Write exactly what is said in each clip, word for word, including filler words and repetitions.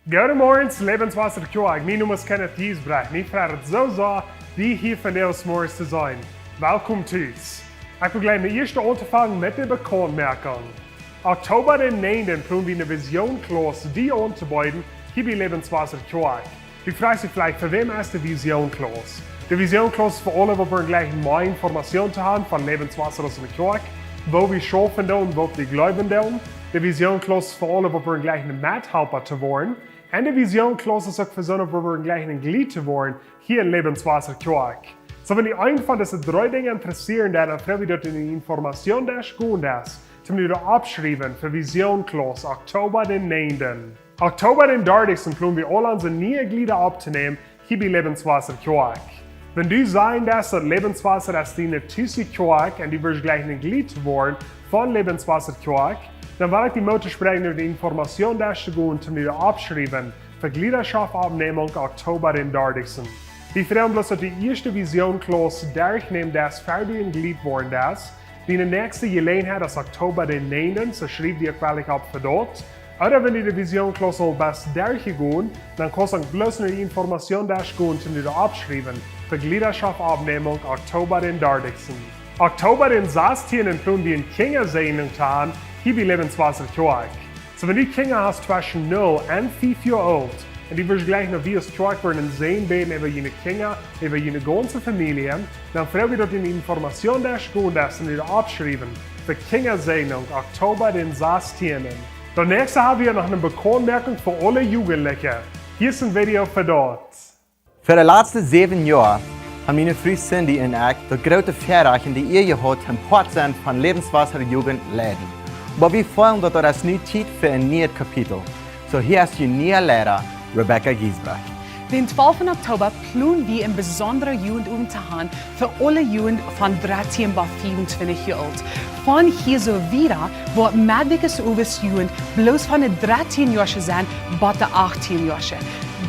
Goodemorjes, Lebenswasser Kjoakj. Mien Nomen es Kenneth Giesbrecht. Mie freit et soo sea, die hia vondoag zemorjes to sennen. Welkom tus. Ekj well jlikj met daut ieeschte aunfangen met de Bekauntmoakjunk. Oktoba dän näajenden plon wie eene Visionsklaus die auntobeeden, hia bie Lebenswasser Kjoakj. Du froagst die veleicht, fa wäm es de Visionsklaus? De Visionsklaus es fa aule, waut wellen jlikj mea Information to haben von Lebenswasser aus eene Kjoakj, woo wie schaufen doonen, waut wie jleewen doonen. De Visionsklaus es fa aule, waut wellen jlikj een Methalpa to woaren. Un de Visionsklaus es uk fa soone, waut wellen jlikj een Jlied to woaren, hia en Lebenswasser Kjoakj. Soo, wan die eent von dise dree Dinja interessieet, dan, dan froag wie daut du en de Information desch gonen deist, toom die oppschriewen fa Visionsklaus, Oktoba dän näajenden. Oktoba dän dartichsten plon wie aul onse niee Jlieda opptonämen, hia bie Lebenswasser Kjoakj. Wan du sajen deist, daut Lebenswasser es diene tus Kjoakj un du wieescht jlikj een Jlied woaren von Lebenswasser Kjoakj, dan well ekj die Moot toospräakjen, no de Information desch to gonen, toom die oppschriewen fa Jliedaschoft Oppnämunk, Oktoba dän dartichsten. Wie froagen bloos, daut du de ieeschte Visionsklaus derchnämen deist, ea du een Jlied woaren deist. Diene näakjste Jeläajenheit es Oktoba dän näajenden, soo schriew die uk jlikj opp fa daut. Ooda wan du de Visionsklaus aul best derchjegonen, dan kaust du bloos no de Information desch gonen, toom die oppschriewen fa Jliedaschoft Oppnämunk, Oktoba dän dartichsten. Oktoba dän sastieen plon wie eene Kjinjasäajnunk to haben, hia bie Lebenswasser Kjoakj. Soo, wan du Kjinja hast tweschen null un fief Joa oolt, un du wieescht jlikj no wie aus Kjoakj wellen een Säajen bäden äwa june Kjinja, äwa june gaunze Famielje, dan froag wie daut du en de Information desch gonen deist, toom die oppschriewen fa Kjinjasäajnunk, Oktoba dän sastieen. Dan näakjste haben wie noch eene Bekauntmoakjunk fa aule Jugendliche. Hia es een Video fa daut. Fa de latste säwen Joa haben miene Fru Cindy un ekj daut groote Väarajcht un de Ea jehaut, een Poat sennen von Lebenswasser Jugend leiden. Oba wie feelen, daut daut es nu Tiet fa een niet Kapitel. Soo, hia es june niee Leida, Rebecca Giesbrecht. Dän twalften Oktoba plon wie een besondra Jugendowent to haben fa aule Jugend von dartieen bat fiefuntwintich Joa oolt. Von hia soo wieda woat Medwäakj owes Jugend bloos von de dartieen Joasche sennen bat de achtieen Joasche.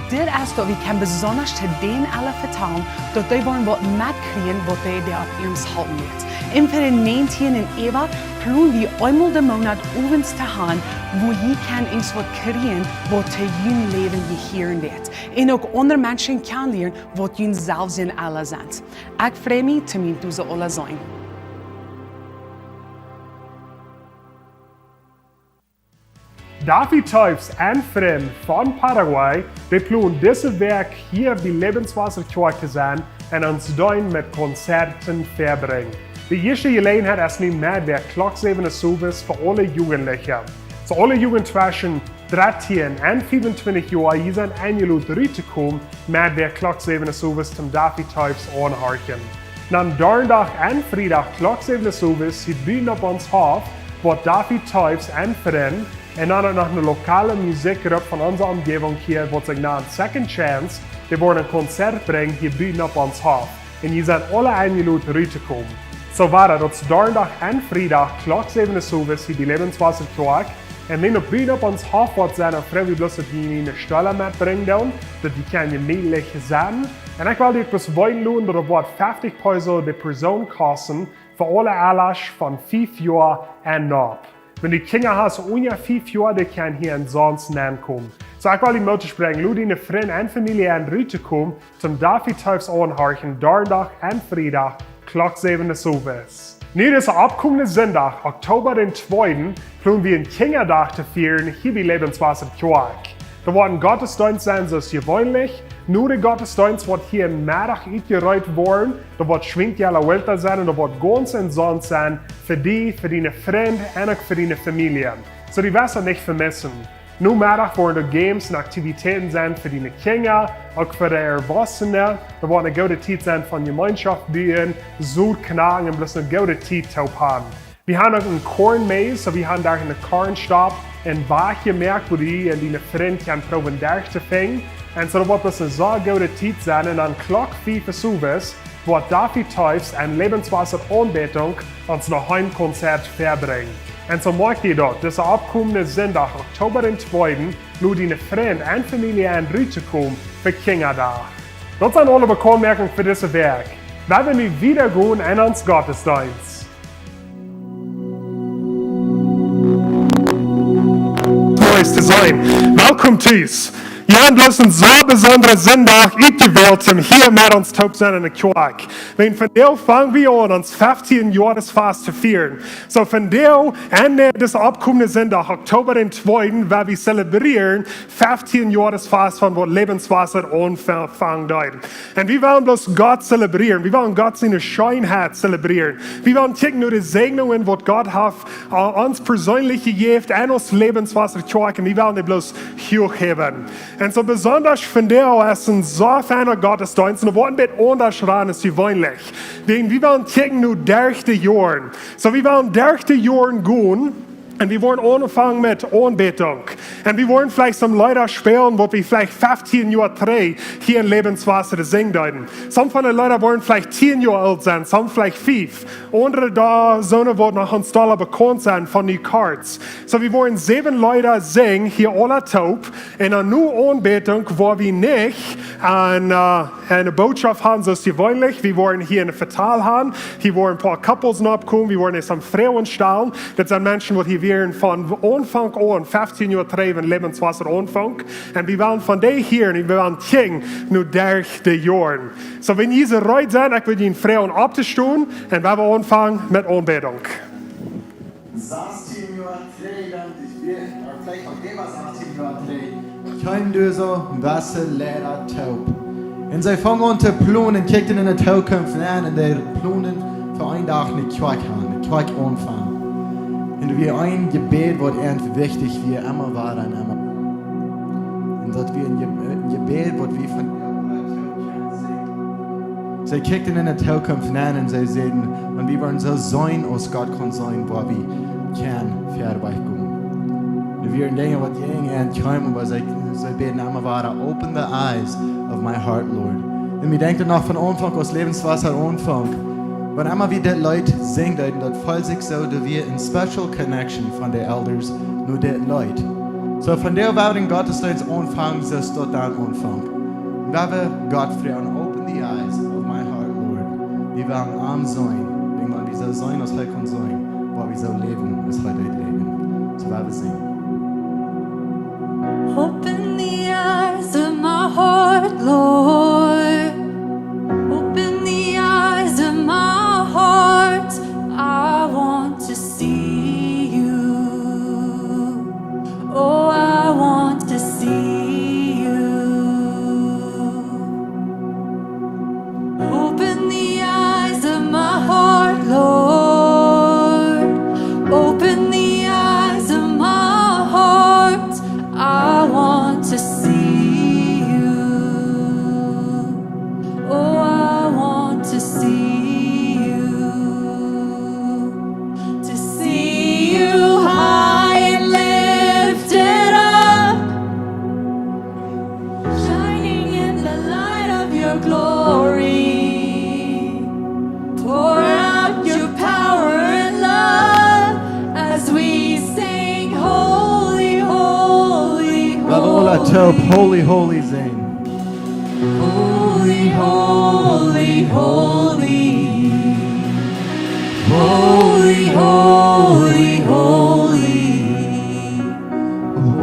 Dit es daut wie kjennen besonda to dän aula vetalen, daut dee woaren waut metkjrieen, waut dee, dee opp ons halpen woat. Un fa de näajentieen un äwa plon wie eemol dän Moonat Owents to haben, wua jie kjennen irjent waut kjrieen, waut to jun Läwen jehieren deit. Un uk aundre Menschen kjanen lieren, waut jun selfst aula sent. Ekj frei mie, toom junt aula seenen. David Toews un Frind von Paraguay, dee plonen dise Wäakj hia bie Lebenswasser Kjoakj to sennen un ons Deenen met Konzerten to vebrinjen. De ieeschte Jeläajenheit es nu Medwäakj Klock säwen owes fa aule Jugendliche. Soo aule Jugend tweschen dartieen un fiefuntwintich Joa, jie sent enjelot ruttokomen, Medwäakj Klock säwen owes toom David Toews aunhorchen. Dan Donnadach un Friedach Klock säwen owes hia buten opp ons Hoff woat David Toews un Frind, un dan uk noch eene lokale Musikjgrupp von onse Omjäwunk hia, waut sikj nant Second Chance, dee woaren een Konzert brinjen hia buten opp ons Hoff. Un jie sent aula enjelot ruttokomen. Soo wada, daut es Donnadach un Friedach Klock säwen owes hia bie Lebenswasser Kjoakj. Un wan daut buten opp ons Hoff woat sennen, dan froag wie bloos, daut jie eene Stool metbrinjen doonen, daut jie kjennen jemietlich sennen. Un ekj well die bloos weeten loten, daut daut woat feftich Peso de Persoon kosten fa aule Aulasch von fief Joa un nopp. Wan du Kjinja hast unja fief Joa, dee kjennen hia ensonst nenkomen. Soo, ekj well die Moot toospräakjen, lot diene Frind un Famielje en ruttokomen, toom David Toews aunhorchen, Donnadach un Friedach Klock säwen owes. Nu disen oppkomenden Sindach, Oktoba dän tweeden, plon wie een Kjinjadach to fieren hia bie Lebenswasser Kjoakj. Doa woat een Gottesdeenst sennen, soo aus jeweenlich. No dän Gottesdeenst woat hia een Meddach utjereet woaren. Doa woat Schwinkjella Welta sennen un doa woat gaunz ensonst sennen fa die, fa diene Frind un uk fa diene Famielje. Soo, du woascht daut nich vemissen. Nomeddach woaren doa Games un Aktivitäten sennen fa diene Kjinja, uk fa de Erwossene. Daut woat eene goode Tiet sennen von Jemeenschoft buen, Sot knacken un bloos eene goode Tiet toop haben. Wie haben uk een Kornmess, soo wie haben doa eene Kornstopp un Wajch jemoakt, wua du un diene Frind kjennen proowen derchtofinjen. Un soo daut woat bloos eene sea goode Tiet sennen. Un dan Klock fief owes woat David Toews un Lebenswasser Aunbädunk ons noch een Konzert vebrinjen. Un soo moakj die daut, disen oppkomenden Sindach, Oktoba dän tweeden, lot diene Frind un Famielje en ruttokomen fa Kjinjadach. Daut sent aule Bekauntmoakjungen fa dise Wäakj. Wie woaren nu wieda gonen en ons Gottesdeenst. Mooi to sennen. Welkom tus. Jo, un daut es een soo besondra Sindach utjewält, om hia met ons toop sennen enne Kjoakj. Wan vondoag fang wie aun ons feftieen Joaresfast to fieren. Soo vondoag, Enj dise oppkomende Sindach, Oktoba dän tweeden, woa wie zelebrieren feftieen Joaresfast von waut Lebenswasser aunfangen deed. Un wie wellen bloos Gott zelebrieren. Wie wellen Gott siene Scheenheit zelebrieren. Wie wellen kjikjen no de Säajnungen, waut Gott haft, äh, ons perseenlich jejäft en ons Lebenswasser Kjoakj. Un wie wellen dee bloos huach häwen. Un soo besondasch vondoag es een soo feina Gottesdeenst. Un daut woat een bät aundasch aus jeweenlich. Wan wie wellen kjikjen no derch de Joaren. Soo, wie wellen derch de Joaren gonen. Un wie woaren aunfangen met Aunbädunk. Un wie woaren veleicht some Leeda spälen, waut wie veleicht feftieen Joa trigj hia en Lebenswasser sinjen deeden. Some von de Leeda woaren veleicht tieen Joa oolt sennen, some veleicht fief. Aundre doa, soone waut noch ons dolla bekaunt sent von nu kort. Soo, wie woaren säwen Leeda sinjen hia aula toop. Un dan no Aunbädunk woa wie nich aun, äh, eene Bootschoft han, soo aus jeweenlich. Wie woaren hia een Vetal han. Hia woaren een poa couples noppkomen. Wie woaren ieescht aun Froagen stalen. Daut sent Menschen, waut hia wieren von Aunfank aun, feftieen Joa trigj, wan Lebenswasser aunfunk. Un wie wellen von dee hieren, un wie wellen kjikjen no derch de Joaren. Soo, wan jie reed sent, ekj well junt froagen opptostonen. Un wie woaren aunfangen met Aunbädunk. Sastieen Joa trigj, dan es wia, ooda veleicht uk äwa sastieen Joa trigj, kjeemen doa soo een bät Leeda toop. Un see fungen aun to plonen, kjikjten enne Tookunft nenn, un dee plonen fa een Dach ne Kjoakj han, ne Kjoakj aunfangen. Un doa wia een Jebäd, waut ant wichtich wia, emma wada un emma. Un daut wia een Je-, een Jebäd, waut wie von See kjikjten enne Tookunft nenn un see säden, wan wie woaren soo sennen aus Gott kaun sennen, woa wie kjennen wieda wajch gonen. Doa wieren Dinja, waut jäajen an kjeemen, oba see, see bäden emma wada, "Open the eyes of my heart, Lord." Un wie denkjen noch von Aunfank, aus Lebenswasser aunfunk. Wan emma wie dit Leet sinjen deeden, daut feelt sikj soo, daut wia eene special connection von de Elders no dit Leet. Soo, vondoag woa wie dän Gottesdeenst aunfangen, soo aus daut dan aunfunk. Woa wie Gott froagen, "Open the eyes of my heart, Lord." Wie wellen am seenen, wie wellen soo sennen, aus hee kaun sennen, woa wie soo läwen, aus hee deed läwen. Soo woa wie sinjen. Open the eyes of my heart, Lord. Open the eyes of my heart. I want to see you. Oh, I want to see you. Open the eyes of my heart, Lord. Open the eyes of my heart. I want to see you. Oh, I want to see you. To see you high and lifted up, shining in the light of your glory. Pour out your power and love as we sing, "Holy, holy, holy." Woa wie aula toop, "Holy, holy," sennen. Holy, holy, holy. Holy, holy, holy.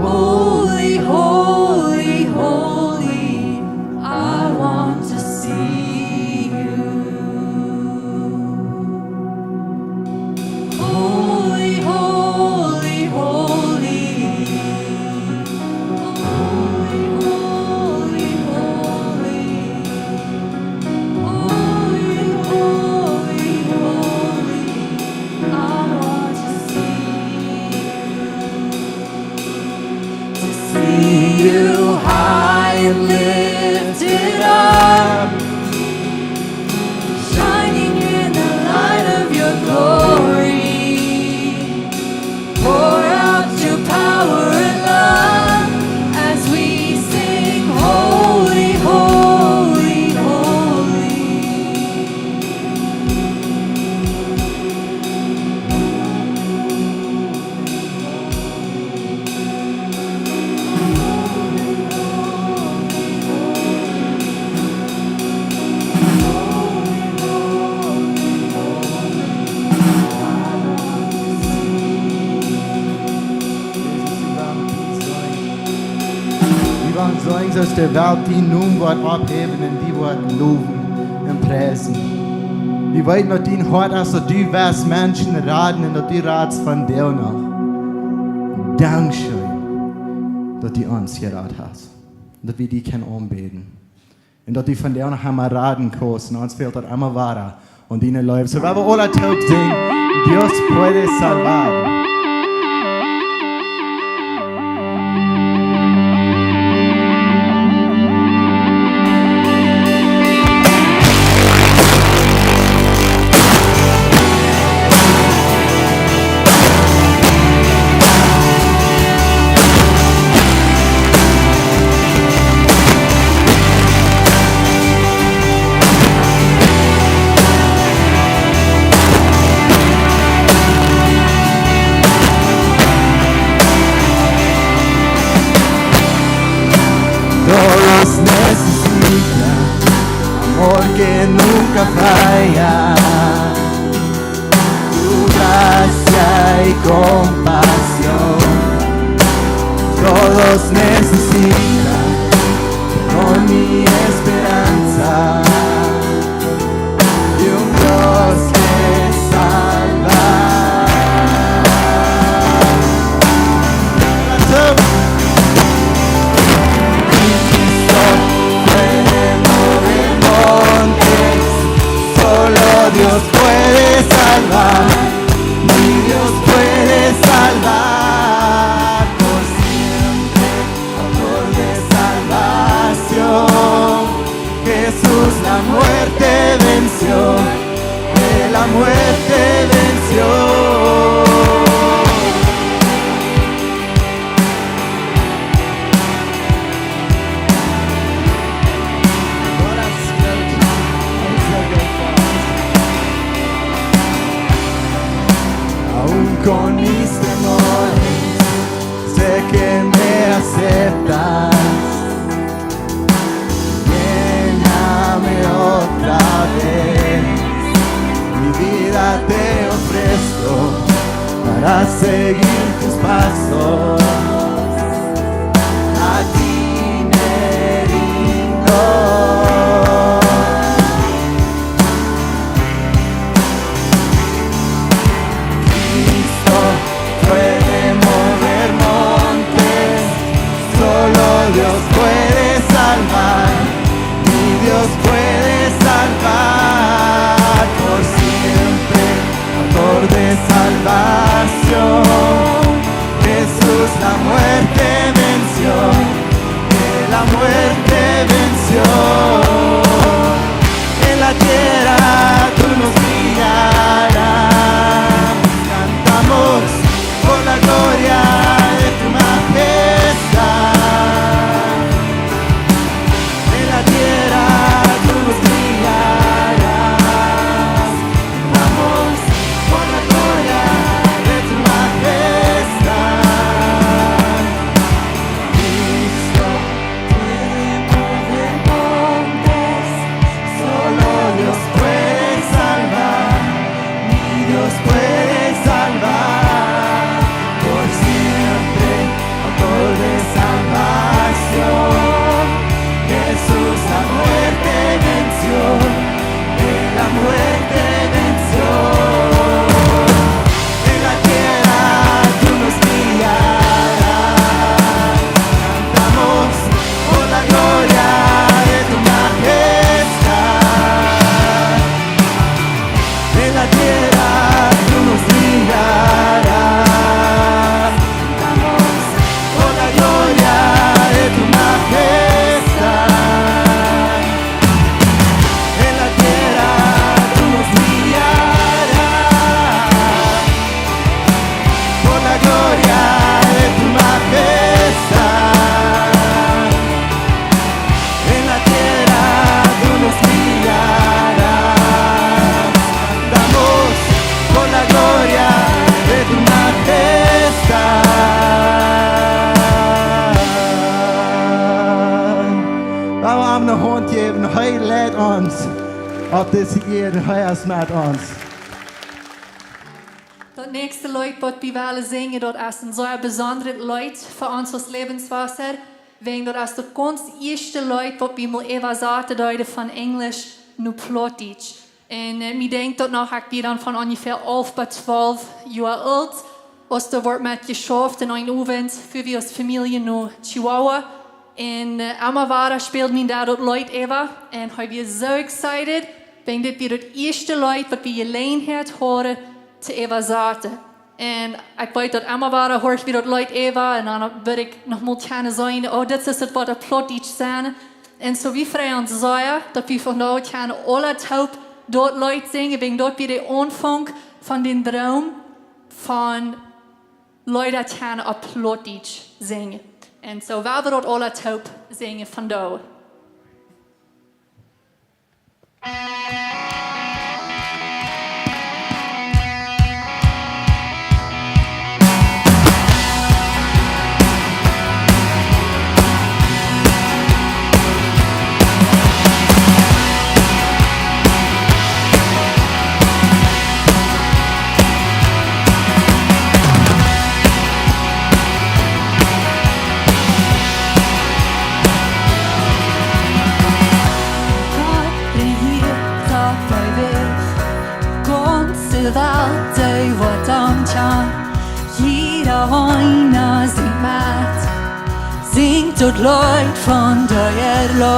Holy, holy, holy. I want to see you. Holy, holy, holy. Holy, holy, holy. Holy, holy, holy. I want to see Wie sellen sennen, aus de Welt dienen Nomen woat opphäwen un die woat lowen un priesen. Wie weeten, daut dien Hoat es, daut du west Menschen raden un daut du radst vondoag noch. Dankscheen, daat du ons jerat hast. Daut wie die kjennen aunbäden. Un daut du vondoag noch emol raden kaust. Un ons fält daut emol wada aun diene Leew. Soo, wie woaren aula toop sinjen: Dios puede salvar. Todos necesitan amor que nunca falla, tu gracia y compasión. Todos necesitan, con mi esperanza de un Dios que salva. Cristo puede mover montes, solo Dios puede salvar, mi Dios puede salvar por siempre, autor de salvación. Jesús la muerte venció, Él la muerte venció. Aún con mis temores, sé que me aceptas. Lléname otra vez, mi vida te ofrezco para seguir tus pasos. A ti me rindo. Cristo puede mover montes, solo Dios puede salvar, mi Dios puede salvar por siempre, autor de salvación. Jesús la muerte venció, Él la muerte venció. En la tierra tú nos guiarás. Cantamos por la gloria de tu majestad. En la tierra tú nos guiarás. Cantamos por la gloria de tu majestad. Cristo puede mover montes, solo Dios puede salvar, mi Dios puede salvar por siempre, autor de salvación. Jesús la muerte venció, Él la muerte venció. En la tierra tú nos guiarás. Cantamos por la gloria de tu majestad. En la tierra tú nos guiarás. Cantamos por la gloria de tu majestad. En la tierra tú nos guiarás por la gloria de tu majestad. En la tierra tú nos guiarás. Cantamos por la gloria de tu majestad. Lot ons am ne Haunt jäwen, hee leit ons opp dise Ieed, hee es met ons. Daut näakjste Leet, waut wie wellen sinjen, daut es een sea besondret Leet fa ons aus Lebenswasser. Wäajen daut es daut gaunz ieeschte Leet, waut wie mol äwasaten deeden von Enjlisch no Plautdietsch. Un, äh, mie denkjt daut noch, ekj wia dan von onjefäa alf bat twalf Joa oolt, aus doa wort met jeschauft un een Owent fua wie aus Famielje no Chihuahua. Un, äh, emma wada späld mien Dad daut Leet äwa. Un hee wia soo excited, wäajen dit wia daut ieeschte Leet, waut wie Jeläajenheit hauden to äwasaten. Un ekj weet daut emma wada horch wie daut Leet äwa, un dan wudd ekj noch mol kjennen sajen, oh, dit es daut, waut opp Plautdietsch sajcht. Un soo wie freien ons sea, daut wie vondoag kjennen aula toop daut Leet sinjen, wäajen daut wia de Aunfank von dän Droom von Leeda kjennen opp Plautdietsch sinjen. Un soo well wie daut aula toop sinjen vondoag. Gott rejieet opp de Welt, gaunze Welt, dee woat am kjanen. Jieda eena sinjt met, sinjt daut Leet von de Erlösung.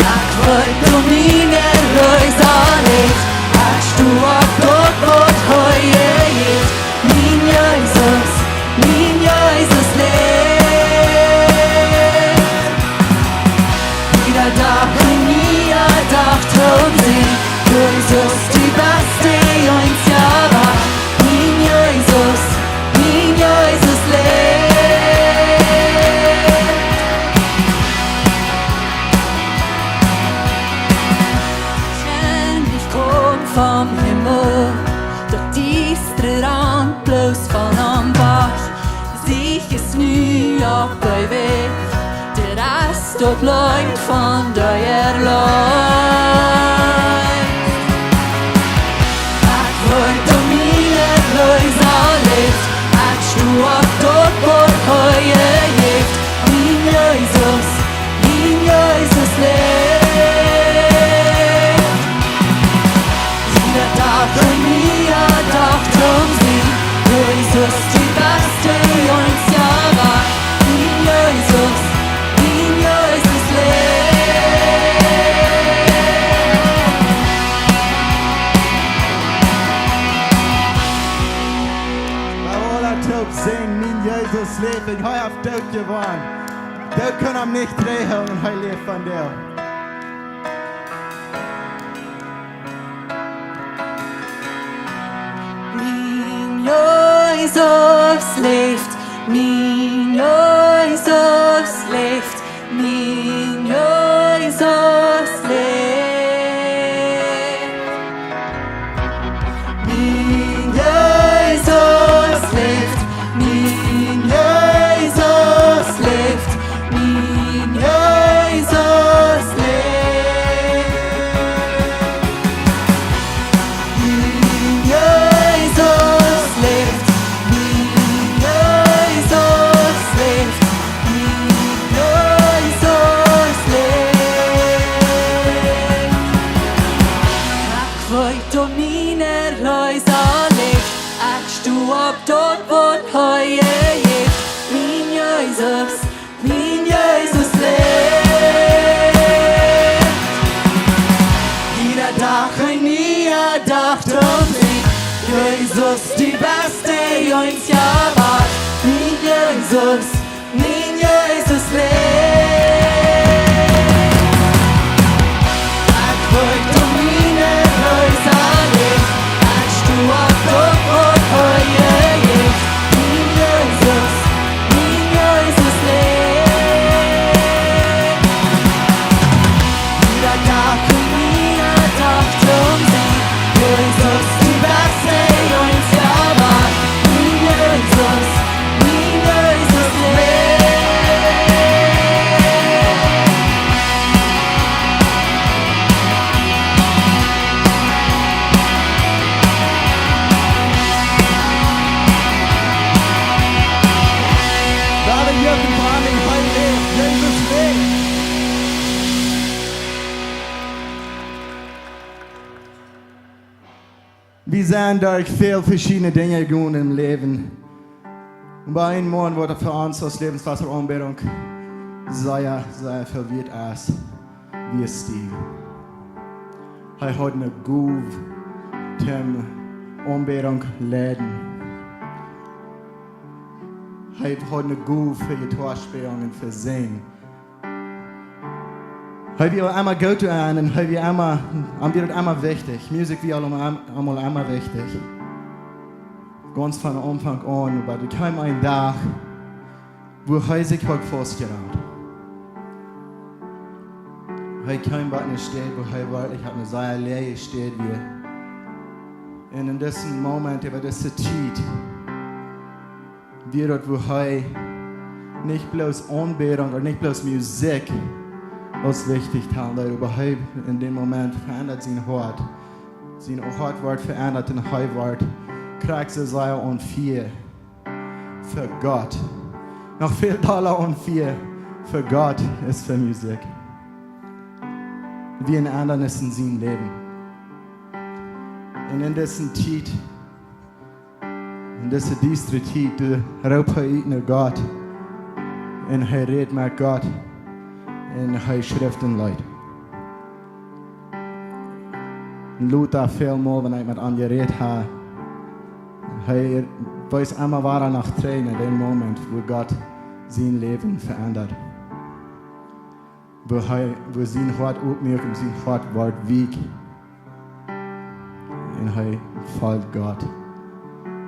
Ekj weet, daut mien Erlöser läft, ekj sto opp daut, waut hee jeft. Mien Jesus, mien Jesus läft. Jieda Dach, jieda Dach, toom sinjen, Jesus, du best de eensja Wajch. Mien Jesus, mien Jesus läft. Kjennlich kjemt vom Himmel, daut diestre Launt bloos von am wajch. Sikj es nu opp de Welt, dit es daut Leet von de Erlösung. Ekj weet, daut mien Erlöser läft, ekj sto opp daut, waut hee jeft. Mien Jesus, mien Jesus läft. Jieda Dach, jieda Dach, toom sinjen, Jesus, du best de eensja Wajch. Mien Jesus, mien Jesus läft. Lot ons aula toop sinjen, mien Jesus läft, un hee haft Doot jewonnen. Doot kaun am nich trigjhoolen, hee läft vondoag. Mien Jesus läft, mien Jesus läft, mien Jesus läft. Mien Jesus läft, mien Jesus läft, mien Jesus läft. Mien Jesus läft, mien Jesus Wie sent derch väl veschiedne Dinja jegonen em Läwen. Un bie een Maun, waut fa ons aus Läwenswota Aunbädunk sea, sea väl wieet es, wia Steve. Hee haud eene Gow toom Aunbädunk leiden. Hee haud eene Gow fa Jittoa spälen un fa sinjen. Hee wia emma goot doarenn un hee wia emma, am wia daut emma wichtich. Musikj wia aul am, aul emma wichtich. Gaunz von Aunfank aun, oba doa kjeem een Dach, wua hee sikj haud faustjerant. Hee kjeem bie eene Städ, wua hee werkjlich opp eene sea läaje Städ wia. Un en disen Moment, äwa dise Tiet, wia daut, wua hee nich bloos Aunbädunk ooda nich bloos Musikj aus wichtich talen deed, oba hee en dän Moment veendat sien Hoat. Sien Hoat wort veendat un hee wort krakjt soo sea on fire fa Gott. Noch väl dolla on fire fa Gott aus fa Musikj. Wia een Endanis en sien Läwen. Un en dise Tiet, en dise diestre Tiet, doa roopt hee ut no Gott. Un hee rät met Gott. Un hee schrift een Leet. Un lota väl mol, wan ekj met am jerät hab, hee wees emma wada no trigj no dän Moment, wua Gott sien Läwen veendat. Wua hee, wua sien Hoat opmuak un sien Hoat wort weakj. Un hee foljt Gott.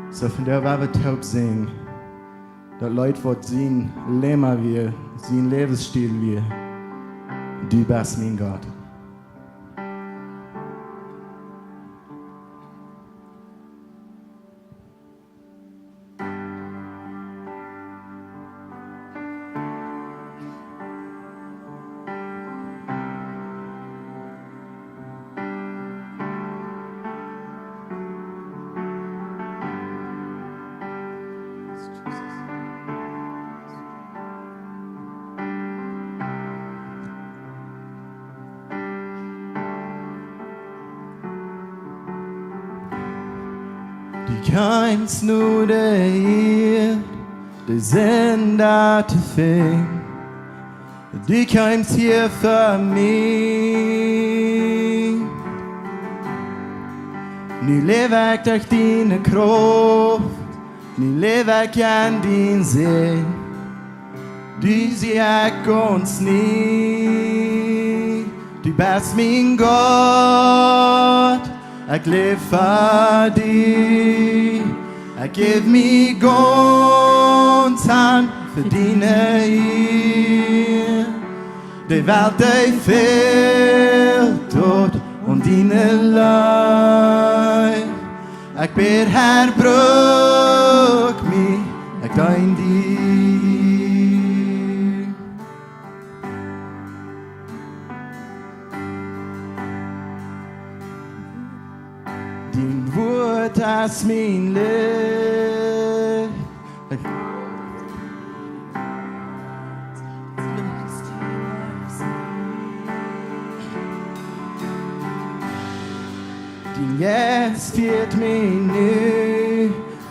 Soo von doa, wua wie toop sinjen, daut Leet, waut sien Lemma wia, sien Läwensstiel wia: Du best mien Gott. Du kjeemst no de Ieed, de Sinda to finjen. Du kjeemst hia fa mie. Nu läw ekj derch diene Krauft, nu läw ekj en dien Säajen. Du sie ekj gaunz nie. Du best mien Gott, ekj läw fa die. Ekj jäw mie gaunz han fa diene Ea. De Welt, dee fält daut aun diene Leew. Ekj bäd, Herr, bruk mie, ekj deen die. Dien Wuat es mien Licht. Dien Jeist fieet mie nu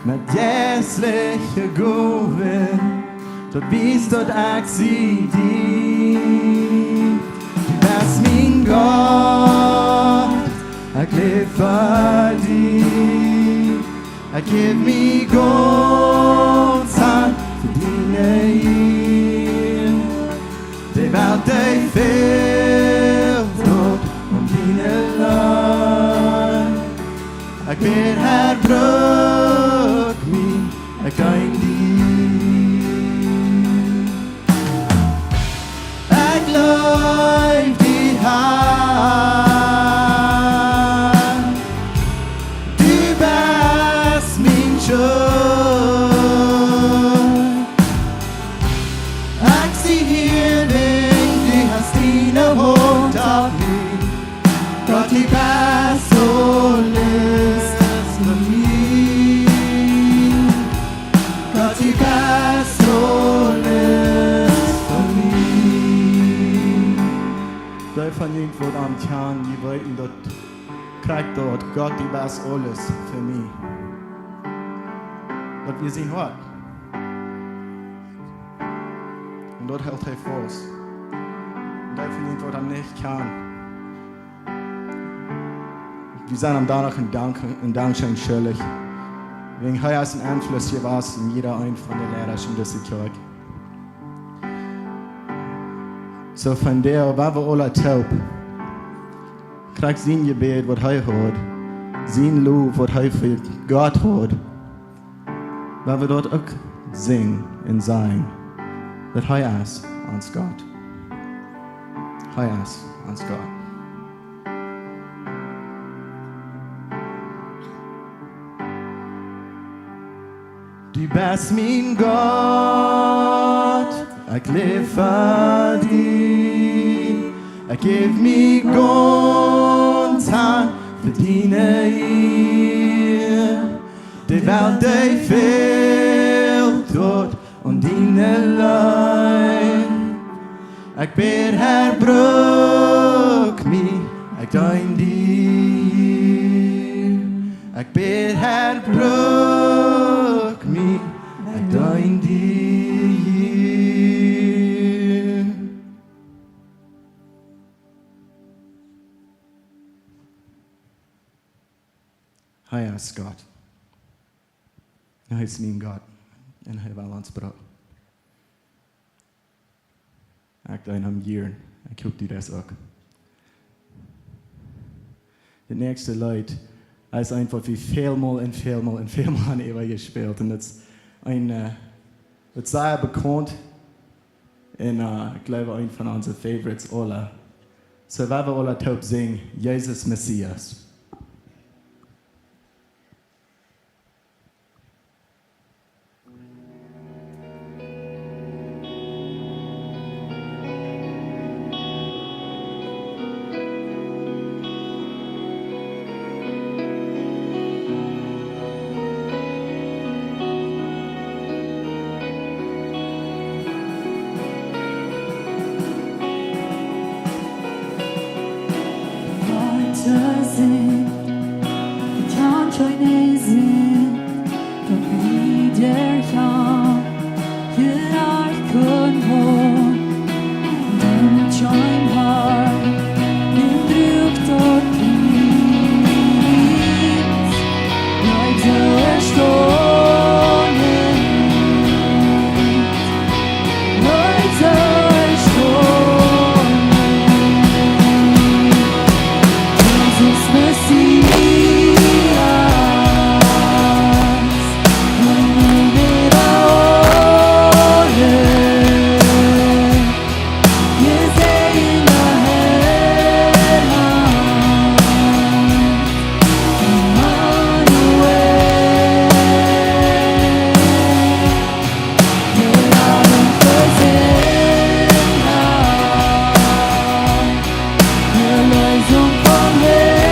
met jeistliche Gowen, daut wiest, daut ekj sie die. Du best mien Gott, ekj läw fa die. Ekj jäw mie gaunz han fa diene Ea. De Welt, dee fält daut aun diene Leew. Ekj bäd, Herr, bruk mie, ekj deen die. Ekj leew die, Herr, du best mien Schutz. Ekj sie hia, wiels du hast diene Haunt opp mie. Gott, du best aules fa mie. Gott, du best aules fa mie. Dee von junt, waut am kjanen, dee weeten, daut Sajcht daut: Gott, du best aules fa mie. Daut wia sien Hoat. Un daut helt hee faust. Un hee vejient waut hee nich kaun. Wie sent am doano een Dank, een Dankscheen schuldich. Wäajen hee es een Enfluss jewast en jieda eent von de Leidasch en dise Kjoakj. Soo von doa, wua wie aula toop krakjt sien Jebäd, waut hee haud, sien Loff, waut hee fa Gott haud, wua wie daut uk sinjen un sajen, daut hee es ons Gott. Hee es ons Gott. Du best mien Gott, ekj läw fa die. Ekj jäw mie gaunz han fa diene Ea. De Welt, dee fält daut aun diene Leew. Ekj bäd, Herr, bruk mie, ekj deen die. Ekj bäd, Herr, bruk mie, ekj deen die. Hee es Gott. Hee es mien Gott. Un hee well ons brucken. Ekj deen am jieren. Ekj hop, du daut uk. Daut näakjste Leet es eent, waut wie välmol un välmol un välmol han äwa jespält. Un daut es een, äh, daut es sea bekaunt. Un, äh, ekj jleew, eent von onse favorites aula. Soo, wua wie aula toop sinjen: Jesus Messias. Leute sind, die kann keine sehen, doch wie der Herr hier euch können holen. Und scheinbar im Druck dort nichts, Leute erstaunen. Erlösung vom Himmel,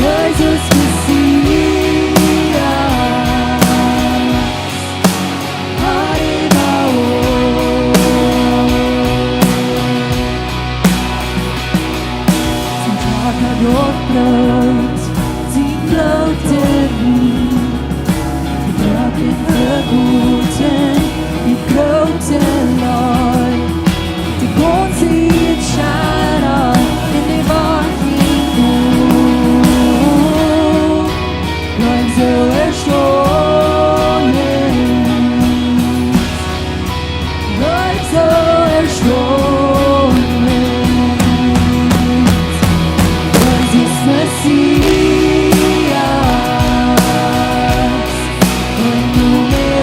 Jesus Messias, Heiler. Sien Tag hat Gott Brot, sien Blut der Wien. Gott in Verboten, die große Leid, die ganze Scheidung in die Wahrheit. Leute erstaunen. Leute erstaunen. Jesus Messias, und du mir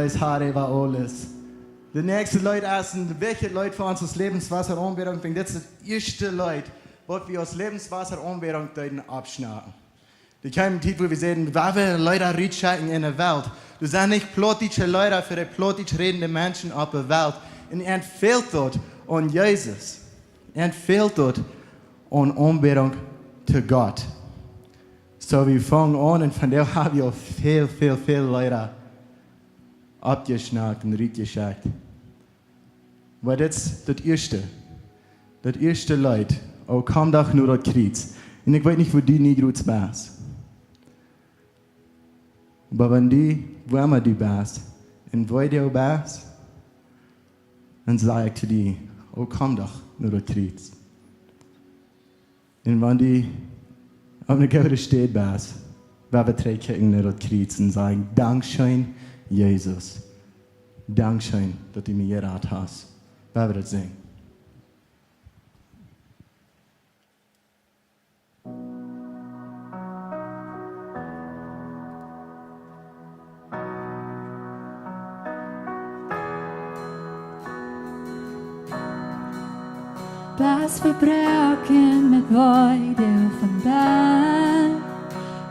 Es Herr äwa aules. De näakjste Leet es een wichtjet Leet fa ons aus Läwenswota Aunbädunk. Ekj denkj, dit es daut ieeschte Leet, waut wie aus Läwenswota Aunbädunk deeden aufschnauwen. Doa kjeem eene Tiet, wua wie säden, wie wellen Leeda rutschekjen enne Welt. Doa sent nich plautdietsche Leeda fa de plautdietsch rädende Menschen opp de Welt. Un an fält daut aun Jesus. An fält daut aun Aunbädunk to Gott. Soo, wie fungen aun un vondoag hab wie aul väl, väl, väl Leeda oppjeschnackt un rutjeschekjt. Oba dit es daut ieeschte. Daut ieeschte Leet. O komm doch no daut Kjriez. Un ekj weet nich, wua du nu jrods best. Oba wan du, wua emma du best, un wua du best, dan saj ekj to die, o komm doch no daut Kjriez. Un wan du opp eene goode Städ best, woa wie trigj kjikjen no daut Kjriez un sajen, dankscheen, Jesus. Dankscheen, daut du mie jerat hast. Woa wie daut sinjen. Best vebroaken met Weedoag von bennen,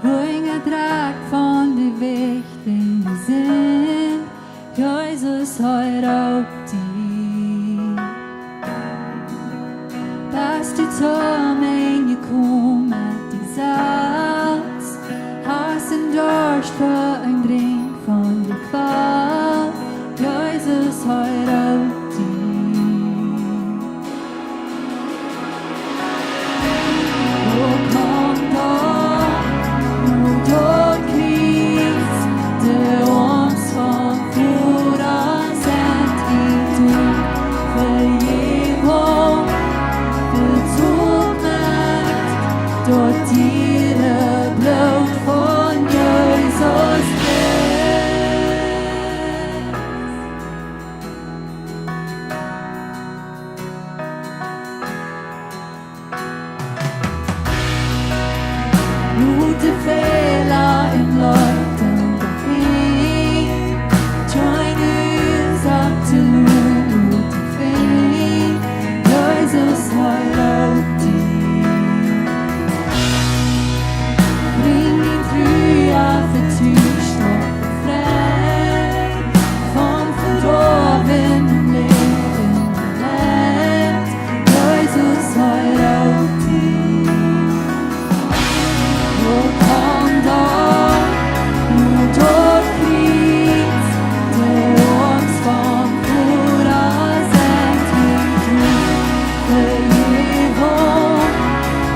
hunjadrekjt von de Welt, de Sind. Jesus, hee roopt die. Best du toom Enj jekomen met die selfst, hast een Dorscht fa een Drinkj von de Kwal. Jesus, hee roopt die. O komm doch no daut Kjriez, de Oarms vom Voda sent wiet ut, Vejäwunk betolt met daut diere Bloot von Jesus Christus. Lot de Fäla un Leiden doa hinja, kjeene Uasoak to logen, lot dee finjen, Jesus, hee roopt die. Brinj mie trigj opp de Tuscht, opp de Fräd, von vedoawen Läwen jerat. Jesus, hee roopt die. O komm doch no daut Kjriez, de Oarms vom Voda sent wiet ut, Vejäwunk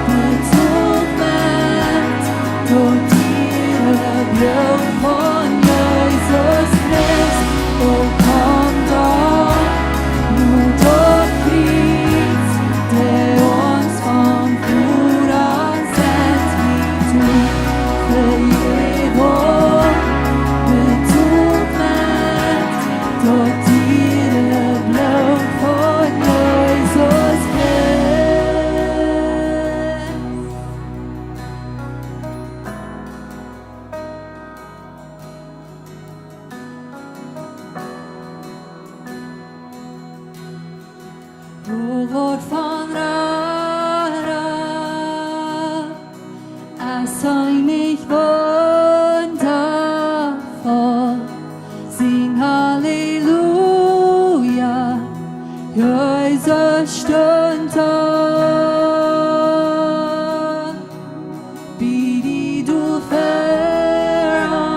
betolt met daut diere Bloot von Jesus Christus. O komm doch no daut Kjriez, de Oarms vom Voda sent wiet ut, Vejäwunk betolt met daut diere Bloot von Jesus Christus. O waut von Rara, es hee nich wundafoll? Sinj Halleluja, Jesus stunt opp. Bie die doa väaraun,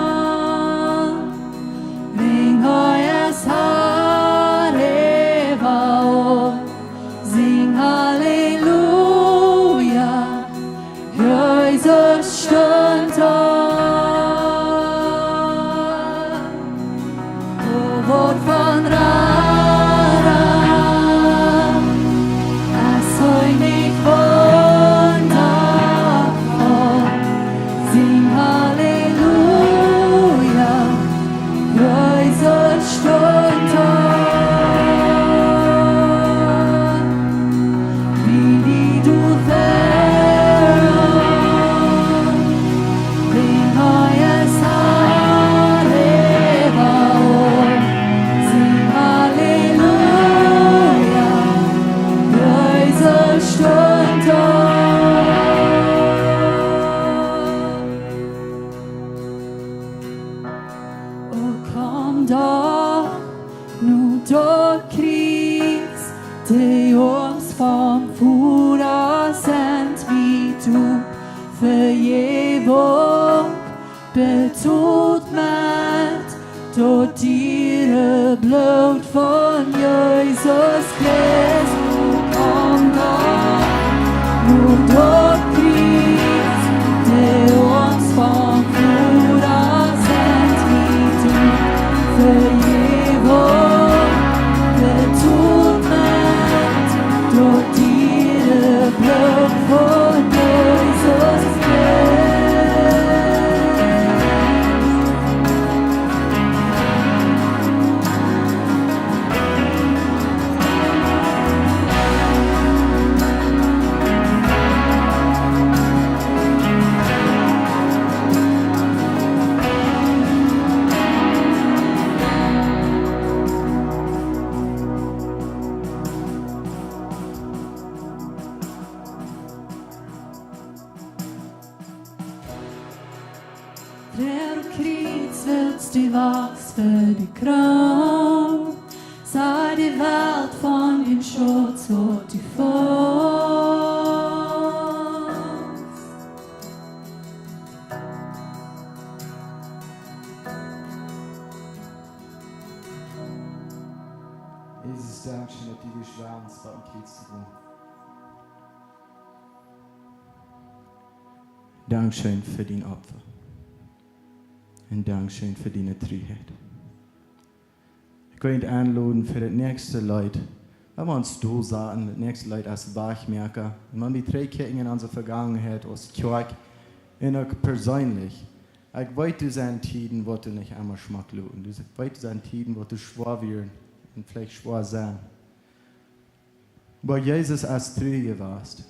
brinj hee aus Har äwa aul. Sinj Halleluja, Jesus stunt opp. O waut von Rara, es hee nich wundafoll? Sinj Halleluja, Jesus stunt opp. Bie die doa väaraun, brinj Vejäwunk betolt met daut diere Bloot von Jesus Christus. Kom dan no daut Kjriez, dee ons vom Voda sent, Vejäwunk betolt met daut diere Bloot von Jesus Christus. Droag daut Kjriez, wiels du wajchst fa de Kraunt, saj de Welt von dän Schutz, waut du fast. Jesus, dankscheen, daut du wist, waut ons bie daut Kjriez to doonen. Dankscheen fa dien Opfa. Un dankscheen fa diene Truheit. Ekj well junt enloden fa daut näakjste Leet. Wan wie ons doa saten, daut näakjste Leet es Wajchmoaka. Un wan wie trigjkjikjen en onse Vegangenheit aus Kjoakj, un uk perseenlich. Ekj weet, doa sent Tieden, waut du nich emma schmock loten. Doa sent, weet, doa sent Tieden, waut du schwoa wieren un veleicht schwoa sent. Oba Jesus es tru jewast.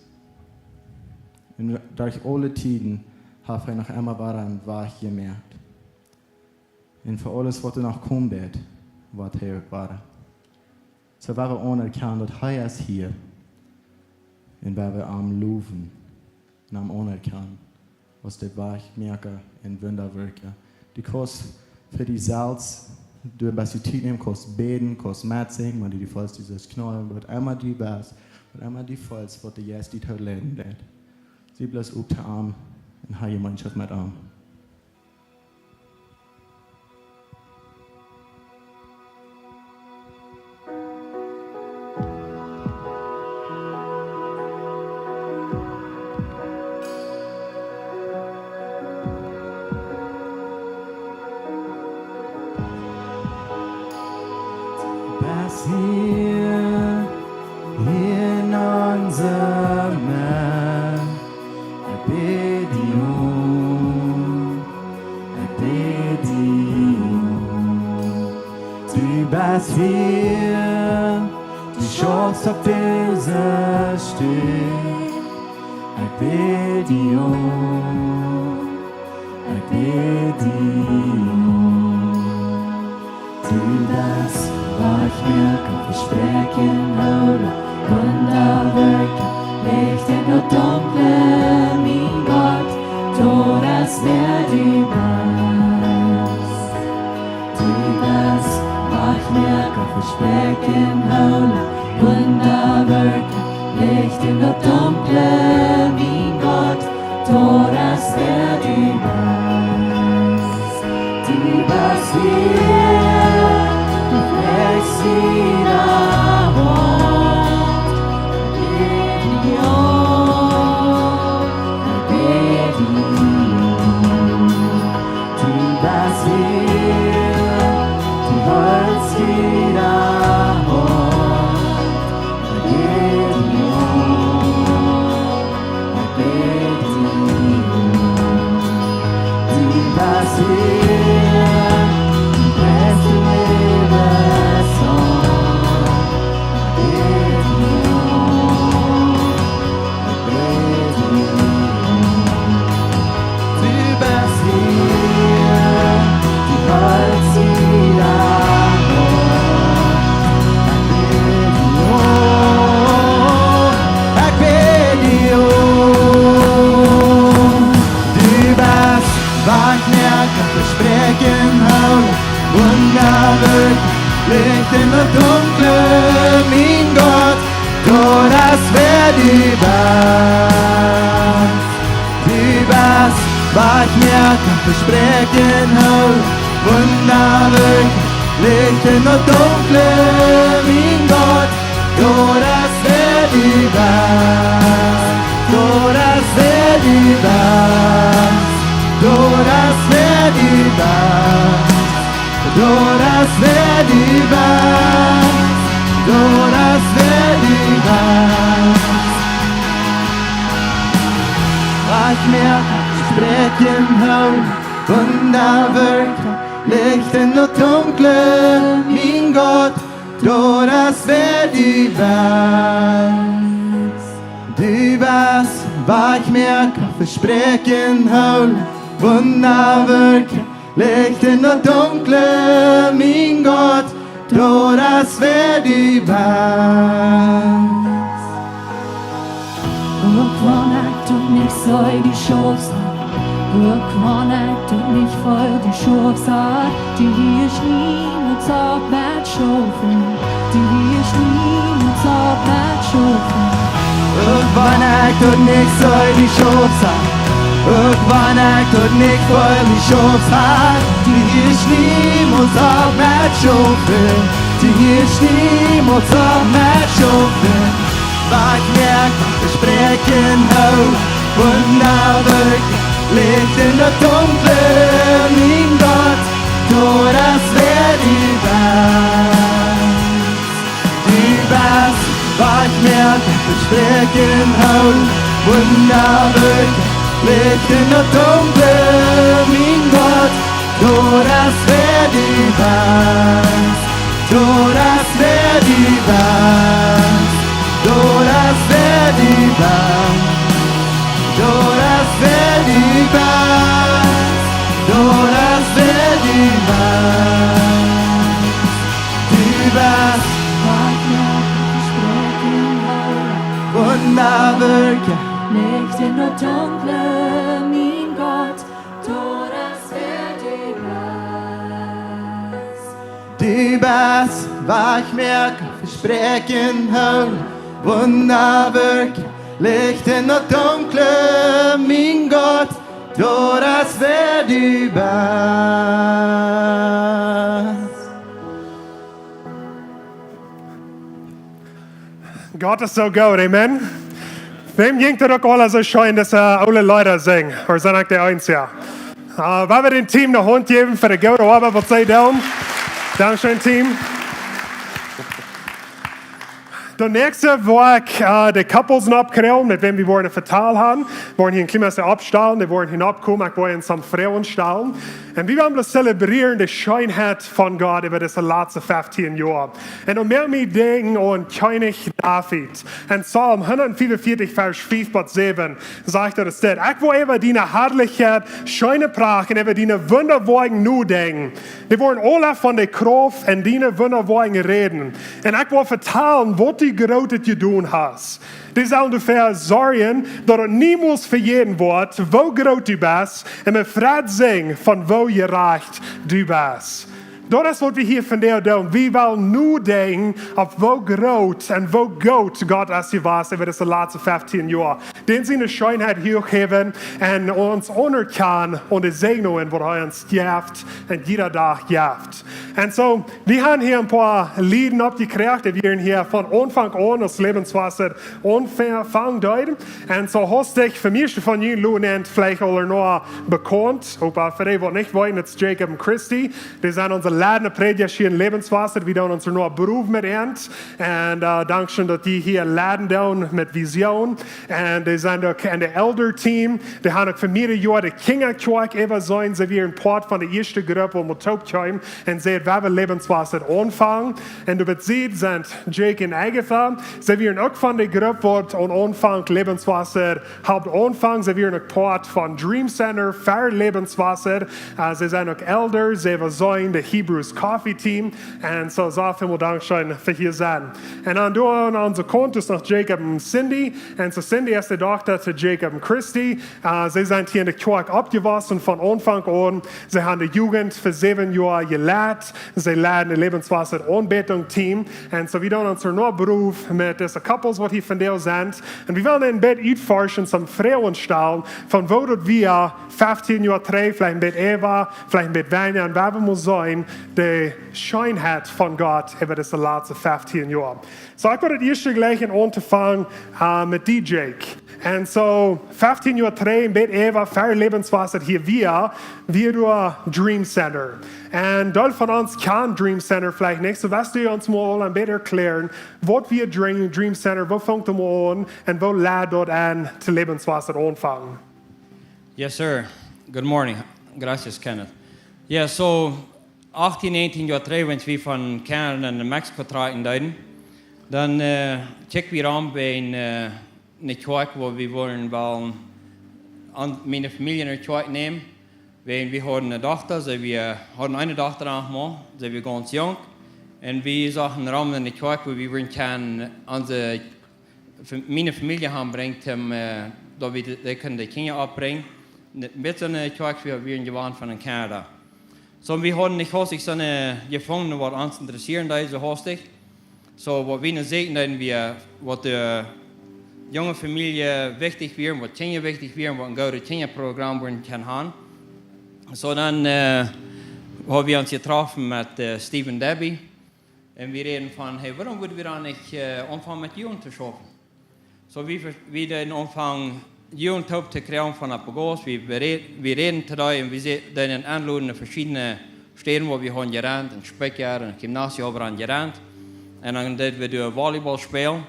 Un derch aule Tieden haft hee noch emma wada een Wajch jemoakt. Un fa aules, waut doa noch komen woat, woat hee uk wada. Soo, wan wie aunerkjanen, daut hee es hia, un wan wie am lowen un am aunerkjanen, aus de Wajchmoaka un Wundawirkja. Du kaust fa die selfst, du best du Tiet nämen, kaust bäden, kaust metsinjen, wan du die feelst, du sust kjnien, waut emma du best, waut emma du feelst, waut de Jeist die to leiden deit. Sie bloos opp to am un hab Jemeenschoft met am. Best hia en onse Medd. Ekj bäd die aun, ekj bäd die aun. Du best hia, du schaufst opp dise Städ. Ekj bäd die aun, ekj bäd die aun. Du best Wajchmoaka, Vespräakjenhoola, Wundawirkja, Licht en daut Dunkle, mien Gott, daut es wäa du best. Du best Wajchmoaka, Vespräakjenhoola, Wundawirkja, Licht en daut Dunkle, mien Gott, daut es wäa du best. Du best hia, du flichst hia rond. Ekj bäd die aun, ekj bäd die aun. Du best hia, du holst hia aun. Ekj bäd die aun, ekj bäd die aun. Du best hia, du best hia, du best hia. Ekj bäd die aun, ekj bäd die aun. Du best hia, du holst hia aun. Ekj bäd die aun, ekj bäd die aun. Du best Wajchmoaka, Vespräakjenhoola, Wundawirkja, Licht en daut Dunkle, mien Gott, daut es wäa du best. Du best Wajchmoaka, Vespräakjen hoolen, Wunda werkjen, Licht en daut Dunkle, mien Gott, du best wäa du best, du best wäa du best, du best wäa du best, du best wäa du best, du best wäa du best. Wajchmoaka, Vespräakjen hoolen, Wunda werkjen, Licht en daut Dunkle, mien Gott, du best wäa du best. Du best, Wajchmoaka, Vespräakjen hoolen, Wunda werkjen, Licht en daut Dunkle, mien Gott, du best wäa du best. Uk wan ekj daut nich see, du schaufst aun. Uk wan ekj daut nich feel, du schaufst aun. Du hieescht niemols opp met schaufen. Du hieescht niemols opp met schaufen. Uk wan ekj daut nich see, du schaufst aun. Uk wan ekj daut nich feel, du schaufst aun. Du hieescht niemols opp met schaufen. Du hieescht niemols opp met schaufen. Wajchmoaka, Vespräakjen hoolen, Wunda werkjen, Licht en daut Dunkle, mien Gott, du best wäa du best. Du best, Wajchmoaka, Vespräakjen hoolen, Wunda werkjen, Licht en daut Dunkle, mien Gott, du best wäa du best, du best wäa du best, du best wäa du best, du best wäa du best, du best wäa du best. Du best, Wajchmoaka, Vespräakjen hoolen, Wunda werkjen, Licht en daut Dunkle, mien Gott, du best wäa du best. Du best, Wajchmoaka, Vespräakjen hoolen, Wunda werkjen, Licht en daut Dunkle, mien Gott, du best wäa du best. Gott es soo goot, amen. Wäm jinkj daut uk aula soo scheen, daut see aule Leeda sinjen? Ooda sie ekj de eensja? Äh, woa wie dän Team eene Haunt jäwen fa de goode Oabeit, waut see doonen? Dankscheen, Team. De näakjste woa ekj, äh, de Couples nopp kjrieen, met wäm wie woaren vetalen haben. Woaren hia een kjlien bät oppstalen, dee woaren hia noppkomen, ekj woa an some Froagen stalen. Un wie woaren bloos zelebrieren de Scheenheit von Gott äwa dise latste feftieen Joa. Un dan moakt mie denkjen aun Kjennich David. En Psalm hundatfiefunvieetich, Varsch fief bat säwen, sajcht daut es dit: Ekj woa äwa diene Harlichkjeit, scheene Pracht, un äwa diene Wundawoakjen nodenkjen. Dee woaren aula von de Krauft en diene Wundawoakjen räden. Un ekj woa vetalen, waut du Grootet jedonen hast. Dee sellen doafäa sorjen, daut et niemols vejäten woat, woo groot du best, un met Freid sinjen, von woo jerajcht du best. Daut es, waut wie hia vondoag doonen. Wie wellen nodenkjen opp woo groot un woo goot Gott es jewast äwa dise latste feftieen Joa. Dän siene Scheenheit huach häwen un ons aunerkjanen aun de Säajnungen, waut hee ons jeft un jieda Dach jeft. Un soo, wie haben hia een poa Lied oppjekjräajen, dee wieren hia von Aunfank aun aus Lebenswasser aunfangen deeden. Un soo haustich, fa mie es von junt Lied veleicht aul noch bekaunt, oba fa dee, waut nich weeten, daut es Jacob un Christy. Dee sent onse leidende Prädjasch hia en Lebenswasser. Wie doonen ons noch Proowes met an. Un, äh, dankscheen, daut dee hia leiden doonen met Vision. Un dee sent uk en de Elder Team. Dee haben uk fa mearere Joaren de Kjinja Kjoakj äwajeseenen. See wieren Poat von de ieeschte Grupp, waut met toop kjeem. Un säden, wie wellen Lebenswasser aunfangen. Un doa bie sied sent Jake un Agatha. See wieren uk von de Grupp, waut aum Aunfank Lebenswasser haud aunjefongen. See wieren uk Poat von Dream Center fa Lebenswasser. Äh, see sent uk Elder, see äwajeseenen de Hebrews Coffee Team. Un soo, soo väl mol dankscheen fa hia sennen. Un dan doa aun onse Kaunt es noch Jacob un Cindy. Un soo Cindy es de Dochta to Jacob un Christy. Äh, see sent hia en de Kjoakj oppjewossen von Aunfank aun. See haben de Jugend fa säwen Joa jeleit. See leiden de Lebenswasser Aunbädunk Team. Un soo, wie doonen ons noch Proowes met dise Couples, waut hia vondoag sent. Un wie wellen een bät utforschen, some Froagen stalen, von woo daut wia feftieen Joa trigj, veleicht een bät äwa, veleicht een bät weinja, un wie haben mol seenen de Scheenheit von Gott äwa dise latste feftieen Joa. So, ekj wull daut ieeschte jlikj aunfangen äh, met die, Jake. Un so, feftieen Joa trigj, een bät äwa, ver Läwenswota hia wia, wia doa Dream Center. Un Deel von ons kjanen Dream Center veleicht nich, so wurscht du ons mol een bät erkjläaren, waut wia Dream, Dream Center, woo funk daut mol aun un woo leet daut aun to Läwenswota aunfangen? Yes, sir. Good morning. Gracias, Kenneth. Yeah, so achtieen, näajentieen Joa trigj, wan wie von Kanada no Mexiko trakjen deeden, dan äh, kjikjten wie rom bie een, äh, eene Kjoakj, wua wie wullen wellen an, miene Famielje enne Kjoakj nämen. Wiels wie hauden eene Dochta, see wia, hauden eene Dochta noch mol, see wia gaunz junk. Un wie sochten rom enne Kjoakj, wua wie wudden kjennen onse Fa-, miene Famielje han brinjt, om äh, daut wie de, dee kunnen de Kjinja oppbrinjen, ne-, met soone Kjoakj wia, wia een Jewan von een Kanada. So, wie hauden nich haustich soone jefungen, waut ons interessieren deed, soo haustich. So, waut wie nu säden, dan wia, waut de junge Famielje wichtich wia, waut Kjinja wichtich wia, waut een goodet Kjinjaprogram wudden kjennen han. So, dan äh, haben wie ons jetroffen met äh, Steve un Debbie. Un wie räden von, hey, wuarom wudden wie dan nich äh, aunfangen met Jugend to schaufen? So, wie, ver- wie deeden aunfangen, Jugend toop to kjrieen von Apagos. Wie, beräd- wie räden to dee un wie se- deeden aunloden no veschiedne Städen, wua wie hauden jerant, een Spikja, een Gymnasium haben wie jerant. Un dan deeden wie doa Volleyball spälen.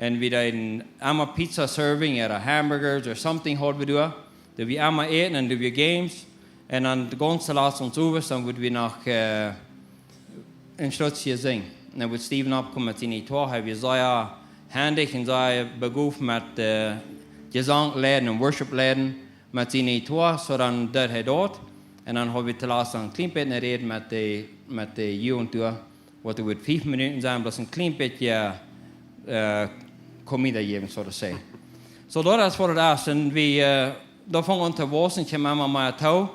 Un wie deeden emma Pizza serving, ooda Hamburgers, or something hauden wie doa. Deeden wie emma äten un deeden wie games. Un dan de gaunze latste Owent, dan wudden wie noch äh, een Stootje sinjen. Un dan wudd Steven oppkomen met siene Gitarr. Hee wia sea hendich un sea begoft met äh, Jesank lieren un Worship lieren met siene Gitarr. So, dan deed hee daut. Un dan haben wie toolatst een kjlien bät jerät met de, met de Jugend doa. Waut doa wudd fief Minuten sennen, bloos een kjlien bät äh, comida jäwen, so to sajen. So, daut es waut daut es. Un wie äh, daut funk aun to wausen, kjeem emma mea too.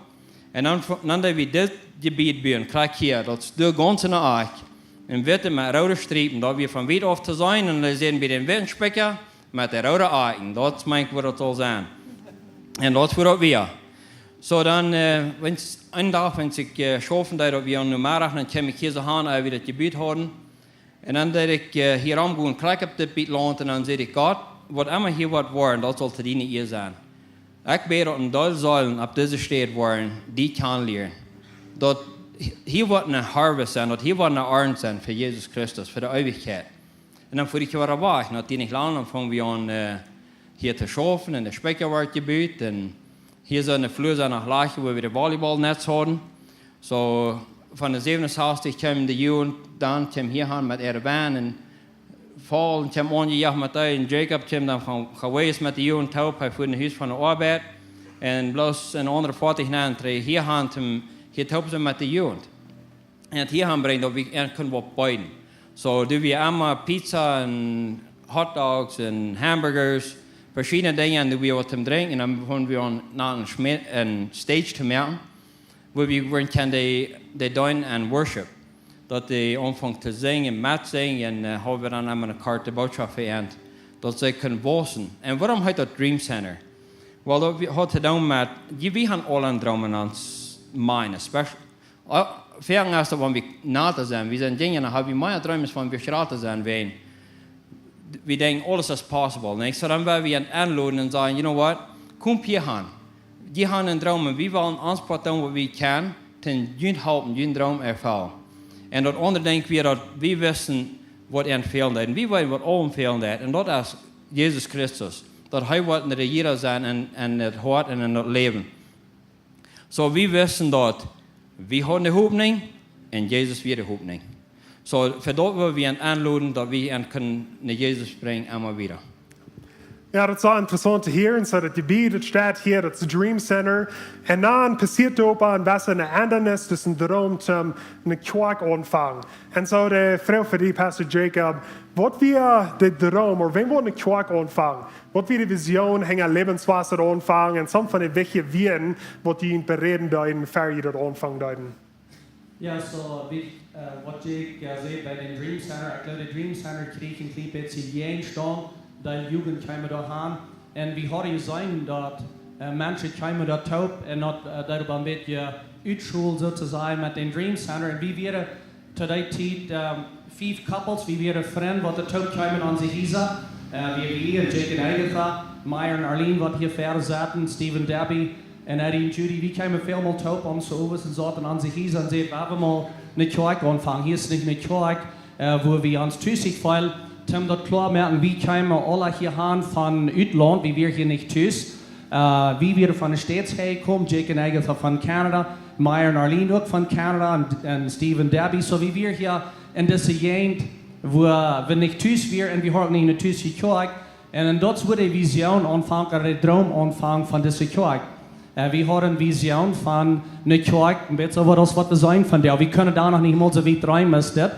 Un dan, dan deeden wie dit Jebied buen, krakjt hia, daut es doa gaunz enne Akj. Un witte met roode Striepen, daut wia von wiet auf to seenen. Un dan säden wie dän witten Spikja met de roode Akjen. Daut es, meen ekj, woo daut saul sennen. Un daut es woo daut wia. So, dan, äh, wan s- een Dach, wan ekj äh, schaufen deed, daut wia aum Nomeddach, dan kjeem ekj hia soo han, aus wie daut Jebied hauden. Un dan deed ekj äh, hia romgonen, krakjt opp dit Biet Launt, un dan säd ekj: Gott, waut emma hia woat woaren, daut saul to diene Ea sennen. Ekj bäd, daut een Deel Seelen opp dise Städ woaren die kjanen lieren. Daut hia woat een harvest sennen, daut hia woat een Arnt sennen fa Jesus Christus, fa de Eewichkjeit. Un dan fua ekj wada wajch, un daut dieed nich lang, dan fungen wie aun äh, hia to schaufen, un de Spikja wort jebut, un hia soo enne Flua sent noch Lajcha, wua wie de Volleyballnetz hauden. So, von de säwenunsastich kjeem de Jugend, dan kjeem hia han met äare Van un voll, un kjeem aunjejoacht met dee. Un Jacob kjeem dan von Hawaii met de Jugend toop, hee fua no Hus von de Oabeit. Un bloos een aundret Foatich nenn, trigj hia han, toom hia toop sennen met de Jugend. Un daut hia han brinjen, daut wie an kunnen waut beeden. So, deeden wie emma Pizza un Hotdogs un Hamburgers, veschiedne Dinja, un deeden wie waut to drinkjen. Un dan fungen wie aun no een, Schme- een Stage to moaken, wua wie wudden kjennen de, de deenen aun Worship. Daut dee aunfungen to sinjen, met sinjen, un äh, haben wie dan emma eene korte Botschaft fa an, daut see kunnen wausen. Un wuarom heet daut Dream Center? Well, daut wie- haud to doonen met, wie, wie han aula een Droom en ons mind, especially Äh, foaken es daut, wan wie nada sent, wie sent Jinja, dan ha wie mea Dreemen aus wan wie Schrata sent, wiels wie denkjen, aules es possible, nich? So dan woa wie an aunloden un sajen: You know what? Komt hia han. Jie han een Droom un wie wellen ons Poat doonen, waut wie kjennen, toom junt halpen, jun Droom erfellen. Un daut aundre denkj wie, daut wie wisten, waut an fälen deed. Un wie weeten, waut aulem fälen deed. Un daut es Jesus Christus. Daut hee woat een Rejieera sennen en, en daut Hoat un en daut Läwen. So, wie wisten daut, wie hauden de Hopninj un Jesus wia de Hopninj. So, fa daut woa wie an aunloden, daut wie an kunnen no Jesus brinjen, emma wada. Jo, daut es soo interessaunt to hieren. So, daut Jebied, daut steit hia, daut es Dream Center. Un dan passieet doa opp een bät een Endanis, daut es een Droom, toom eene Kjoakj aunfangen. Un so, de Froag fa die, Pastor Jacob: Waut wia de Droom, ooda wan wull eene Kjoakj aunfangen? Waut wia de Vision hinja Läwenswota aunfangen? Un some von de wichtje Wäaj, waut jie beräden deeden, ver jie daut aunfangen deeden? Jo, so, wie, äh, waut ekj äh, säd bie dän Dream Center, ekj jleew, de Dream Center kjrieech een kjlien bät jäajen Storm, de Jugend kjeem doa han. Un wie hauden jeseenen, daut Äh, Menschen kjeemen doa toop un daut, äh, doa een bät utschult, soo to sajen, met dän Dream Center. Un wie wieren to dee Tiet, ähm, fief Couples, wie wieren Frind, waut doa toop kjeemen aun onse Hiesa. Äh, wie, wie un Jake un Agatha, Meyer un Arlene, waut hia ver sitten, Steve un Debbie, un Eddie un Judy, wie kjeemen väl mol toop om soo owes un sauten aun onse Hiesa un säden, wie wellen mol eene Kjoakj aunfangen. Hia es nich eene Kjoakj, äh, wua wie ons tus feelen. Toom daut kloa moaken, wie kjeemen aula hia han von Utlaunt, wie wieren hia nich tus. Äh, wie wieren von de States häajekomen, Jake un Agatha von Canada, Meyer un Arlene uk von Canada un, un Steve un Debbie. Soo, wie wieren hia en dise Jäajent, wua wie nich tus wieren un wie hauden nich eene tusje Kjoakj. Un, un daut wia de Vision aunfangen, de Droom aunfangen von dise Kjoakj. Äh, wie hauden eene Vision von eene Kjoakj, een bät soo waut aus waut wie seenen vondoag. Wie kunnen doa noch nich mol soo wiet dreemen aus dit.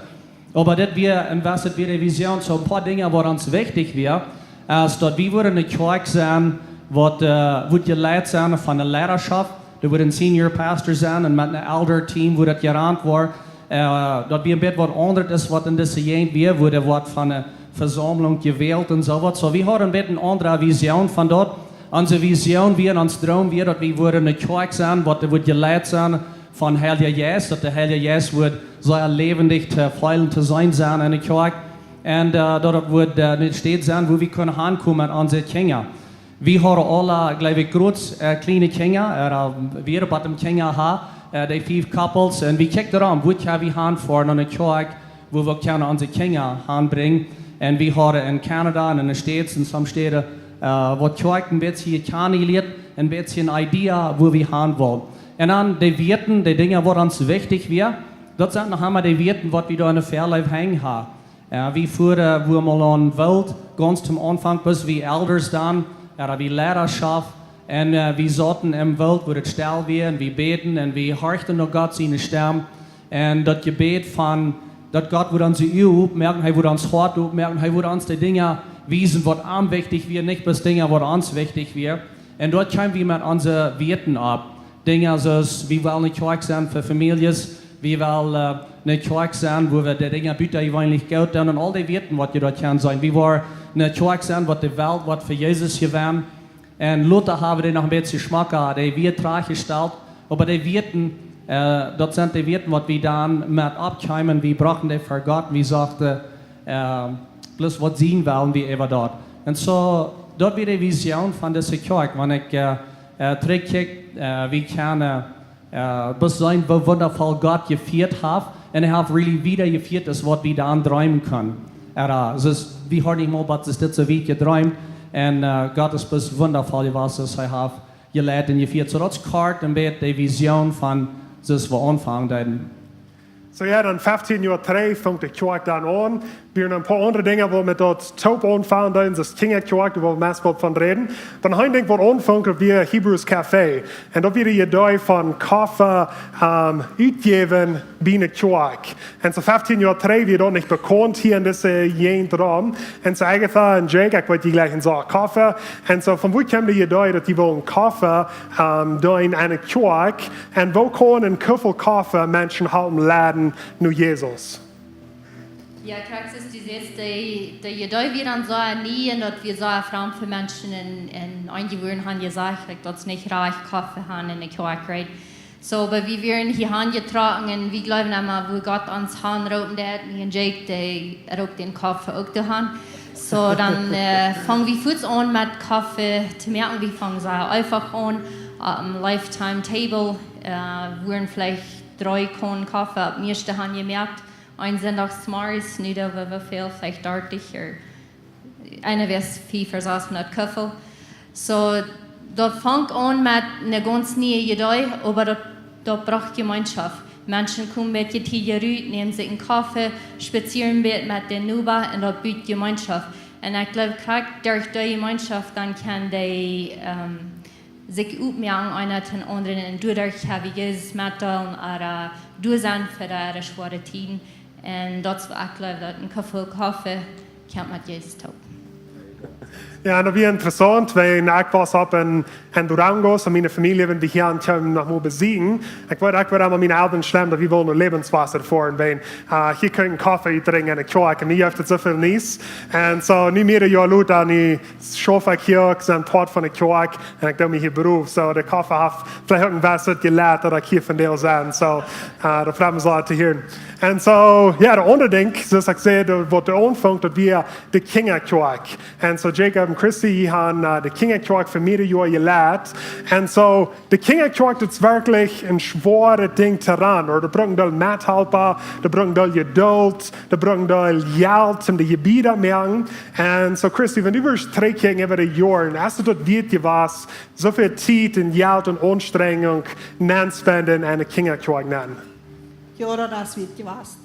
Oba dit wia, un waut wia de Vision, soo een poa Dinja waut ons wichtich wia, es daut wie wudden eene Kjoakj sennen, waut, äh, wudd jeleit sennen von de Leidaschoft. Doa wudd een Senior Pastor sennen un met een Elder Team wudd daut jerant woaren. Äh, daut wia een bät waut aundret es waut en dise Jäajent wia, wua doa waut von eene Vesaumlunk jewält un soo waut. Soo, wie hauden een bät eene aundre Vision von daut. Onse Vision wia, ons Droom wia, daut wie wudden eene Kjoakj sennen, waut doa wudd jeleit sennen von Heilja Jeist, daut de Heilja Jeist wudd sea läwendich to feelen, to seenen sennen en de Kjoakj. Un, äh, daut daut wudd, äh, eene Städ sennen, wua wie kunnen hankomen met onse Kjinja. Wie hauden aula, jleew ekj, groot, äh, kjliene Kjinja, äh, wie wieren bie de Kjinja ha, äh, dee fief Couples, un wie kjikjten doaromm, wua kjenn wie han fa eene Kjoakj, wua wie kjennen onse Kjinja hanbrinjen. Un wie hauden en Canada un en de States un some Städen, äh, waut Kjoakjen een bät kjanen jelieet, een bät een Idee, wua wie han wullen. Un dan de Wieeten, de Dinja waut ons wichtich wia, daut sent noch emma de Wieeten, waut wie doa en de Väaleew hangen ha. Jo, wie fuaren, wua wie mol aun wullen, gaunz toom Aunfank, bloos wie Elders dan, jo, wie Leidaschoft. Un, äh, wie sauten em Woolt, wua daut stell wia, un wie bäden, un wie horchten no Gott siene Stemm. Un daut Jebäd von, daut Gott wudd onse Uagen opmoaken, hee wudd ons Hoat opmoaken, hee wudd ons de Dinja wiesen, waut am wichtich wia, nich bloos Dinja, waut ons wichtich wia. Un doa kjeemen wie met onse Wieeten opp. Dinja soo aus, wie wellen eene Kjoakj sennen fa Famieljes, wie wellen, äh, eene Kjoakj sennen, wua wie de Dinja butajeweenlich goot doonen un aul dee Wieeten, waut jie doa kjennen seenen. Wie wellen eene Kjoakj sennen, waut de Welt woat fa Jesus jewennen. Un lota haben wie dee noch een bät schmocka, dee wia trajchtjestalt, oba dee Wieeten, äh, daut sent dee Wieeten, waut wie dan met oppkjeemen, wie brochten dee ver Gott, wie sachten, äh, bloos waut seenen wellen wie äwa daut. Un soo, daut wia de Vision von dise Kjoakj, wan ekj, äh, äh, trigjkjikj, äh, wie kjennen, äh, bloos seenen, woo wundavoll Gott jefieet haft, un hee haft really wieda jefieet, aus waut wie dan dreemen kunnen. Äh, soo, wie hauden nich mol bat dit soo wiet jedreemt, un, äh, Gott es bloos wundavoll jewast, aus hee haft jeleit un jefieet. Soo, daut es kort een bät de Vision von, soo aus wie aunfangen deeden. Soo jo, dan feftieen Joa trigj funk de Kjoakj dan aun. Wieren een poa aundre Dinja, wua wie met daut toop aunfangen deeden, soo aus Kjinjakjoakj, wua wie meist waut von räden. Dan een Dinkj waut aunfunk, wia Hebrews Café. Un daut wia de Idee von Koffe, ähm, utjäwen bie ne Kjoakj. Un soo feftieen Joa trigj wia daut nich bekaunt hia en dise Jäajent rom. Un soo Agatha un Jake, ekj weet, jie jlikjen soo Koffe. Un soo von wua kjeem de Idee, daut jie wullen Koffe, ähm, doonen en ne Kjoakj? Un woo kaun een Kuffel Koffe Menschen halpen leiden no Jesus? Jo, krakjt soo aus du sajchst, de, de Idee wia dan soo nie un daut wia soo framd fa Menschen un, un eenje wudden han jesajcht, like, daut es nich rajcht Koffe han en ne Kjoakj, right? Soo, oba wie wieren hia hanjetrocken un wie jleewen emma, wua Gott ons hanroopen deed, mie un Jake, dee roopt dän Koffe uk doahan. Soo, dan, äh, fungen wie fuaz aun met Koffe to moaken. Wie fungen soo eefach aun, opp een Lifetime Table, äh, wieren veleicht dree Kannen Koffe opp mieeschte han jemoakt. Een Sindach zemorjes, nu doo wie woo väl, veleicht dartich ooda eena wist fief ooda sas met Kuffel. Soo, daut funk aun met ne gaunz niee Idee, oba daut, daut brocht Jemeenschoft. Menschen kjeemen een bät tiedja rut, nämen sikj een Koffe, spazieren een bät met de Nobasch un daut but Jemeenschoft. Un ekj jleew, krakjt derch dee Jemeenschoft, dan kaun dee, ähm, sikj oppmoaken, eena dän aundren, un doaderch kjenn wie Jesus metdeelen, ooda doa sennen fa de, de schwoare Tieden. Un daut es waut ekj jleew, daut een Kuffel Koffe kjemt met Jesus toop. Jo, un daut wia interessaunt, wiels ekj wia opp en, en Durango, soo miene Famielje, wan wie hia aun kjeemen, noch mol besieekjen. Ekj weet, ekj wull emma miene Elren schlemmen, daut wie wullen Läwenswota foaren, wiels, äh, hia kunn ekj Koffe drinkjen enne Kjoakj, un nu jeft et soo väl Niees. Un soo, nu mea Joa lota, nu schauf ekj hia uk, sie Poat von de Kjoakj, un ekj doo mie hia beroopen. Soo, de Koffe haft veleicht uk een bät jelieet, daut ekj hia vondoag sie. Soo, äh, daut freit mie sea to hieren. Un soo, jo, daut aundre Dinkj, soo aus ekj säd, daut waut de Aunfank, daut wia de Kjinjakjoakj. Un soo Jacob un Christy, dee haben, äh, de Kjinjakjoakj fa mea Joa jelieet. Un soo, de Kjinjakjoakj, daut es werkjlich een schwoaret Dinkj to runnen, ooda? Dee brucken doll Methalpa, dee brucken doll Jedult, dee brucken doll Jelt, om de Jebieda to moaken. Un soo, Christy, wan du wurscht trigjkjikjen äwa de Joaren, es daut wieet jewast, soo väl Tiet un Jelt un Aunstrenjunk nenn to spenden enne Kjinjakjoakj nenn? Jo, daut es wieet jewast.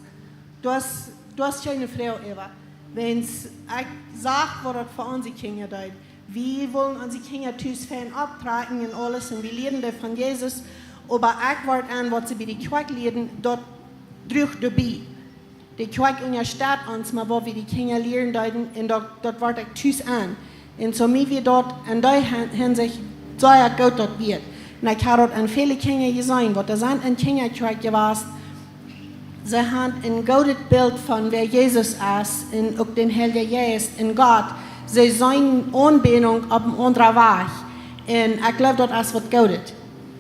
Du hast, du hast kjeene Froag äwa. Wan ekj sach, waut daut fa onse Kjinja deed. Wie wullen onse Kjinja tus fein opptrakjen un aules un wie lieeden dee von Jesus. Oba ekj wort aun, waut see bie de Kjoakj lieeden, daut druach doabie. De Kjoakj unjastett ons, mau waut wie de Kjinja lieren deeden, un daut, daut wort ekj tus aun. Un soo mie wia daut en dee Hen-, Hensicht sea goot daut wieet. Un ekj hab daut aun väle Kjinja jeseenen, waut doa sent en Kjinjakjoakj jewast. See haben een goodet Bilt von wäa Jesus es un uk dän Heiljen Jeist un Gott. See seenen Aunbädunk opp een aundren Wajch. Un ekj jleew, daut es waut Goodet,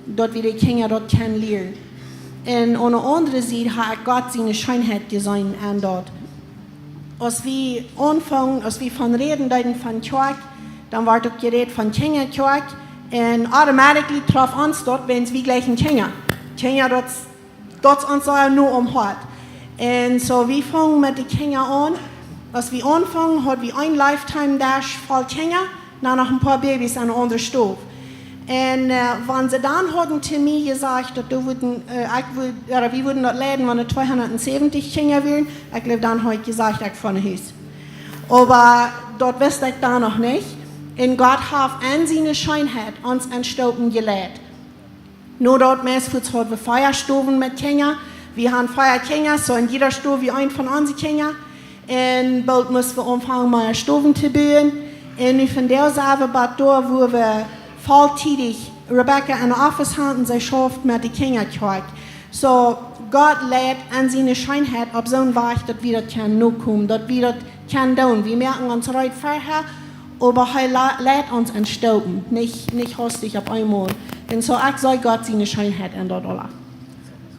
daut wie de Kjinja daut kjennen lieren. Un aun de aundre Sied hab ekj Gott siene Scheenheit jeseenen aun daut. Aus wie aunfungen, aus wie von räden deeden von Kjoakj, dan wort uk jerät von Kjinjakjoakj. Un automatically troff ons daut, wiels wie jlikjen Kjinja. Kjinja, daut, daut es ons sea no aum Hoat. Un soo, wie fungen met de Kjinja aun. Aus wie aunfungen, haud wie een Lifetime Dash voll Kjinja, dan noch een poa Babys aun de aundre Stow. Un, äh, wan see dan hauden to mie jesajcht, daut dee wudden, äh, ekj wudd, ooda wie wudden daut leiden, wan et tweehundatsäwentich Kjinja wieren, ekj jleew, dan haud ekj jesajcht, ekj foa no Hus. Oba daut wist ekj dan noch nich. Un Gott haft en siene Scheenheit ons en Stopen jeleit. No daut meist fuats haud wie vea Stowen met Kjinja. Wie haben vea Kjinja, soo en jieda Stow wia een von onse Kjinja. Un boolt musten wie aunfangen, mea Stowen to buen. Un nu vondoag sent wie bie doa, wua wie volltiedich Rebecca en de Office haben un see schauft met de Kjinjakjoakj. Soo, Gott leit en siene Scheenheit opp soon Wajch, daut wie daut kjennen nokomen, daut wie daut kjennen doonen. Wie moaken ons reed verhäa, oba hee la-, leit ons en Stopen, nich, nich hastich opp eemol. Un soo, ekj see Gott siene Scheenheit en daut aules.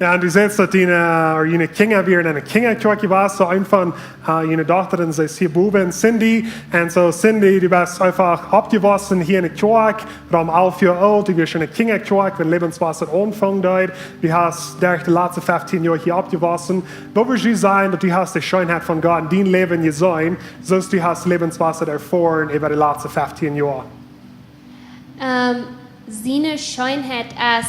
Jo, un du sajchst, daut diene, äh, june Kjinja wieren enne Kjinjakjoakj jewast, soo een von, äh, june Dochta, dee es hia bowen, Cindy. Un soo, Cindy, du best eefach oppjewossen hia enne Kjoakj, rom alf Joa oolt, du wieescht enne Kjinjakjoakj, wan Läwenswota aunfunk doa. Du hast derch de latste feftieen Joa hia oppjewossen. Woo wurscht du sajen, daut du hast de Scheenheit von Gott en dien Läwen jeseenen, soo aus du hast Läwenswota erfoaren äwa de latste feftieen Joa? Ähm, siene Scheenheit es,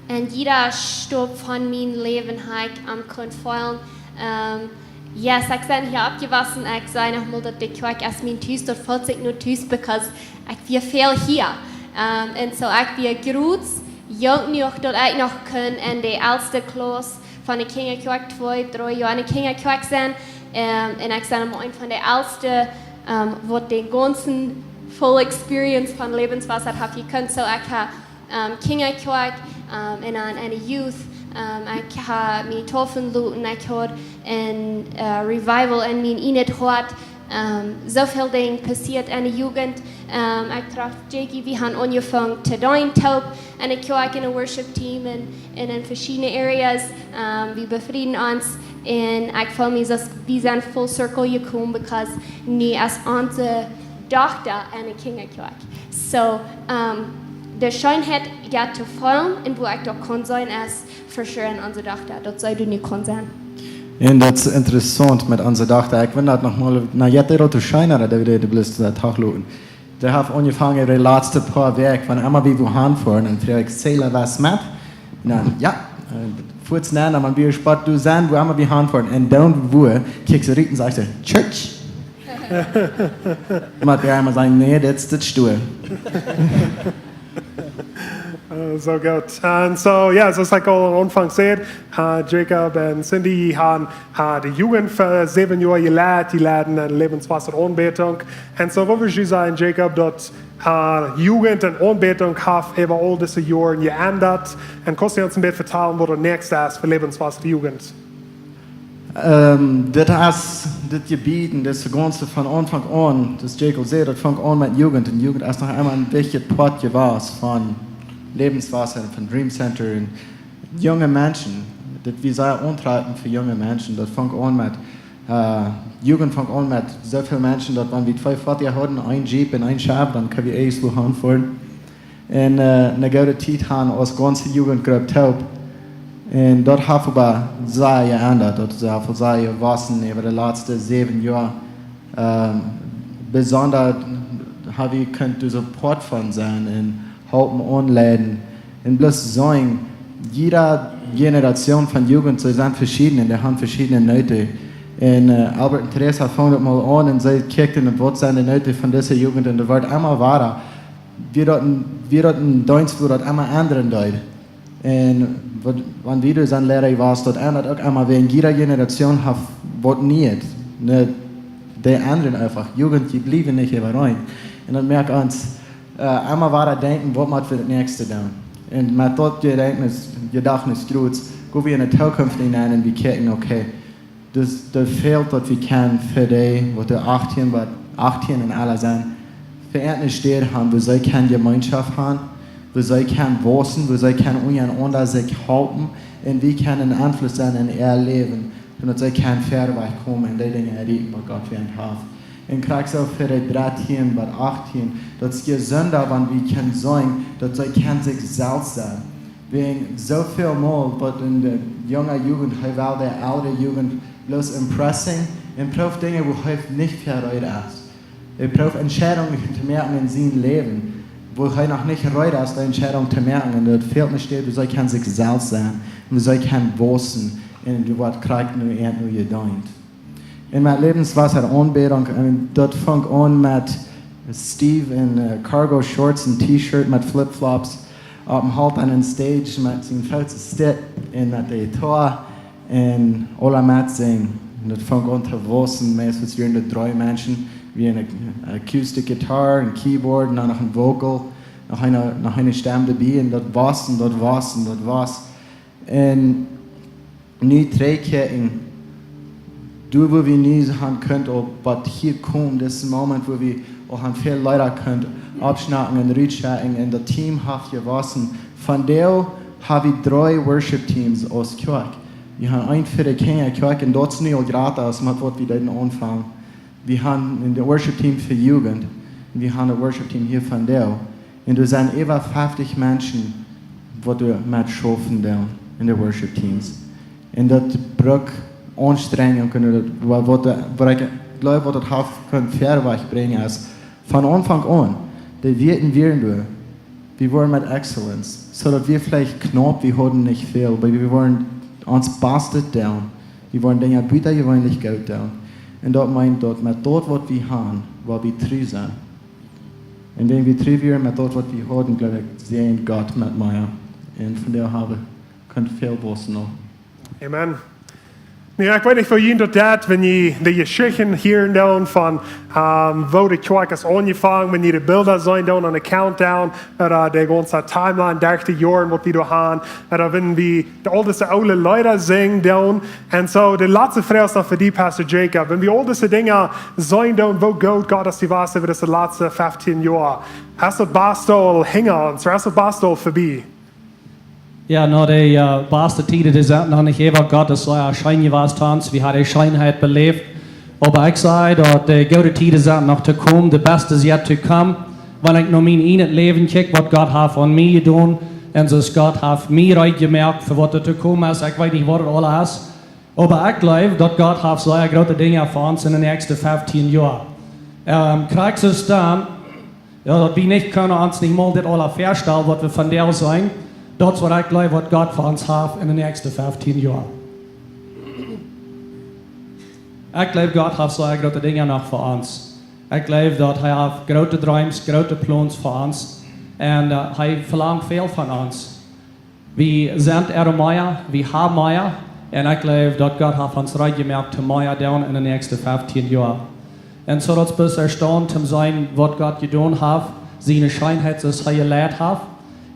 en jieda Stow von mien Läwen hab ekj am kunt feelen. Ähm, yes, ekj sie hia oppjewossen, ekj saj noch mol, daut de Kjoakj es mien Tus, daut feelt sikj no Tus, because ekj wia väl hia. Ähm, un soo ekj wia groot, jung jenuach, daut ekj noch kunn en de elste Klauss von de Kjinjakjoakj, twee, dree Joa en de Kjinjakjoakj sennen. Ähm, un ekj sie emma een von de elste, ähm, waut dän gaunzen full experience von Läwenswota haft jekunt. Soo ekj hab, ähm, Kjinjakjoakj, ähm, un dan en de youth, ähm, ekj hab mie deepen loten, ekj haud een, äh, revival en mien ieejnet Hoat. Ähm, soo väl Dinja passieet en de Jugend. Ähm, ekj trof Jakey, wie haben aunjefongen to deenen toop en de Kjoakj, en de worship team un, un en veschiedne areas. Ähm, wie befrieden ons un ekj feel mie soo, wie sent full circle jekomen, because nu es onse Dochta en de Kjinjakjoakj. Soo, ähm, de Scheenheit jeit to feelen un woo ekj daut kunn seenen es for sure en onse Dochta, daut see doa nu kunn sennen. Un daut es interessaunt met onse Dochta. Ekj well daut noch mol, na, jeit daut to shine, daut wie de Lust daut hochloten. Dee haft aunjefongen de latste poa Wäakj, wan emma wie wua han foaren, un froag ekj: Sela, west met? Na, jo, äh, fuats nenn, oba wie spotten doa sennen, wua emma wie han foaren. Un dan wua, kjikjt see rut un sajcht see: Church? Mau wie emma sajen: Nä, dit es de Stool. Soo goot. Un soo, jo, soo aus ekj aul aum Aunfank säd, äh, Jacob un Cindy, jie haben, äh, de Jugend fa säwen Joa jeleit, jie leiden eene Läwenswasseraunbädunk. Un soo, waut wudd jie sajen, Jacob, daut, äh, Jugend un Aunbädunk haft äwa aul dise Joaren jeendat? Un kaust du ons een bät vetalen, waut daut näakjste es fa Läwenswasser Jugend? Ähm, dit es, dit Jebied, un dit es gaunz von Aunfank aun, daut Jacob säd, daut funk aun met Jugend. Un Jugend es noch emma een wichtja Poat jewast von Läwenswasser un von Dream Center un junge Menschen. Dit wia sea auntrakjent fa junge Menschen. Daut funk aun met, äh, Jugend funk aun met soo väl Menschen, daut wan wie twee Foatieja hauden, een Jeep un een Schauff, dan kunnen wie easy gonen foaren. Un, äh, eene goode Tiet haben aus gaunze Jugendgrupp toop. Un daut haft oba sea jeendat, daut es sea väl sea jewossen äwa de latste säwen Joa. Ähm, besonda haben wie kunt doa Poat von sennen un halpen aunleiden. Un bloos seenen, jiede Generation von Jugend, see sent veschieden un dee haben veschiedne Nooten. Un, äh, Albert un Teresa fungen daut mol aun un see kjikjten, waut sent de Nooten von dise Jugend, un daut woat emma woara. Wia daut een, wia daut een Deenst, wua daut emma endren deed. Un waut, wan wie doa sent Liera jewast, daut endat uk emma, wäajen jiede Generation haft waut Nieet. Nä, dee endren eefach. Jugend, dee bliewen nich äwareen. Un daut moakt ons, äh, emma woara denkjen, waut motten wie daut näakjste doonen. Un met daut Jedajchtnis, Jedajchtnis groot, go wie enne Tookunft nenn un wie kjikjen, okay, daut, daut fält daut wie kjennen fa dee, waut doa achtieen, waut achtieen un aula sent, fa eene Städ haben, wua see kjennen Jemeenschoft haben, wua see kjennen wausen, wua see kjennen unjarenaunda sikj halpen, un wie kjennen een Enfluss sennen en äa Läwen, un daut see kjennen wieda wajch komen un dee Dinja erreichen, waut Gott fa an haft. Un krakjt soo fa dee dartieen bat achtieen, daut es jesunda, wan wie kjennen seenen, daut see kjennen sikj selfst sennen. Wäajen soo väl mol woat enne junge Jugend, hee well de ellre Jugend bloos impressen un prooft Dinja, wua hee nich fa reed es. Hee prooft Entscheidungen to moaken en sien Läwen, wua hee noch nich reed es, dee Entscheidunk to moaken. Un daut fält eene Städ, wua see kjennen sikj selfst sennen, wua see kjennen wausen, un waut krakjt nu an nu jedeent. Un met Läwenswasseraunbädunk, un daut funk aun met Steve en, äh, Cargo Shorts un T-Shirt met Flip-Flops opp een Holt aun een Stage met sien Foot stit un met de Gitarr un aula met sinjen. Un daut funk aun to wausen, meist wieren doa dree Menschen, wia eene acoustic guitar, een keyboard, un dan noch een vocal, noch eene, noch eene Stemm doabie, un daut wauss un daut wauss un daut wauss. Un nu trigjkjikjen, doa wua wie nu haben kunt, opp waut hia kjemt, dis Moment, wua wie aul haben väl Leeda kunt aufschnacken un rutschekjen, un daut Team haft jewossen. Vondoag hab wie dree Worship Teams aus Kjoakj. Wie haben eent fa de Kjinja Kjoakj, un daut es nu aul jrata aus met waut wie deeden aunfangen. Wie haben een Worship Team fa Jugend, un wie haben een Worship Team hia vondoag. Un doa sent äwa feftich Menschen, waut doa met schaufen doonen en de Worship Teams. Un daut brukt Aunstrenjunk, un daut, wa-, waut de, waut ekj jleew, waut daut haft kunt wieda wajch brinjen, es von Aunfank aun, de Wieed wieren doa, wie wieren met excellence, soo daut wie veleicht knaup, wie hauden nich väl, oba wie wieren ons Bastet doonen, wie wieren Dinja butajeweenlich goot doonen. Un daut meent daut met daut, waut wie haben, woa wie tru sennen. Un wan wie tru wieren met daut, waut wie hauden, jleew ekj, säajend Gott met mea. Un vondoag haben wie kunt väl wausen noch. Amen. Nu, ekj weet nich, woo junt daut deit, wan jie de Jeschichten hieren doonen von, ähm, woo de Kjoakj es aunjefongen, wan jie de Bilda seenen doonen aun de Countdown, ooda de gaunze Timeline, dartieen Joa, waut wie doa haben, ooda wan wie de, aul dise oole Leeda sinjen doonen. Un soo, de latste Froag es noch fa die, Pastor Jacob. Wan wie aul dise Dinja seenen doonen, woo goot Gott es jewast äwa dise latste feftieen Joa, es daut baste aul hinja ons, ooda es daut baste aul vebie? Jo, no, de, äh, baste Tieden, dee sent noch nich äwa. Gott es sea scheen jewast, Hans. Wie haben de Scheenheit beläft. Oba ekj saj, daut de goode Tieden sent noch to komen, de baste es yet to come. Wan ekj no mien ieejnet Läwen kjikj, waut Gott haft aun mie jedonen, un soo aus Gott haft mie reed jemoakt fa waut doa to komen es, ekj weet nich, waut daut aules es. Oba ekj jleew, daut Gott haft sea groote Dinja fa ons en de näakjste feftieen Joa. Ähm, krakjt soo aus dan, jo, daut wie nich kjennen ons nich mol dit aules väastalen, waut wie vondoag sent. Daut es, waut ekj jleew, waut Gott fa ons haft en de näakjste feftieen Joa. Ekj jleew, Gott haft sea groote Dinja noch fa ons. Ekj jleew, daut hee haft groote Dreems, groote Plons fa ons. Un hee velangt väl von ons. Wie sent ea mea, wie haben mea. Un ekj jleew daut Gott haft ons reed jemoakt to mea doonen en de näakjste feftieen Joa. Un soo daut es bloos erstaunt to seenen waut Gott jedonen haft, siene Scheenheit, soo aus hee jeleit haft.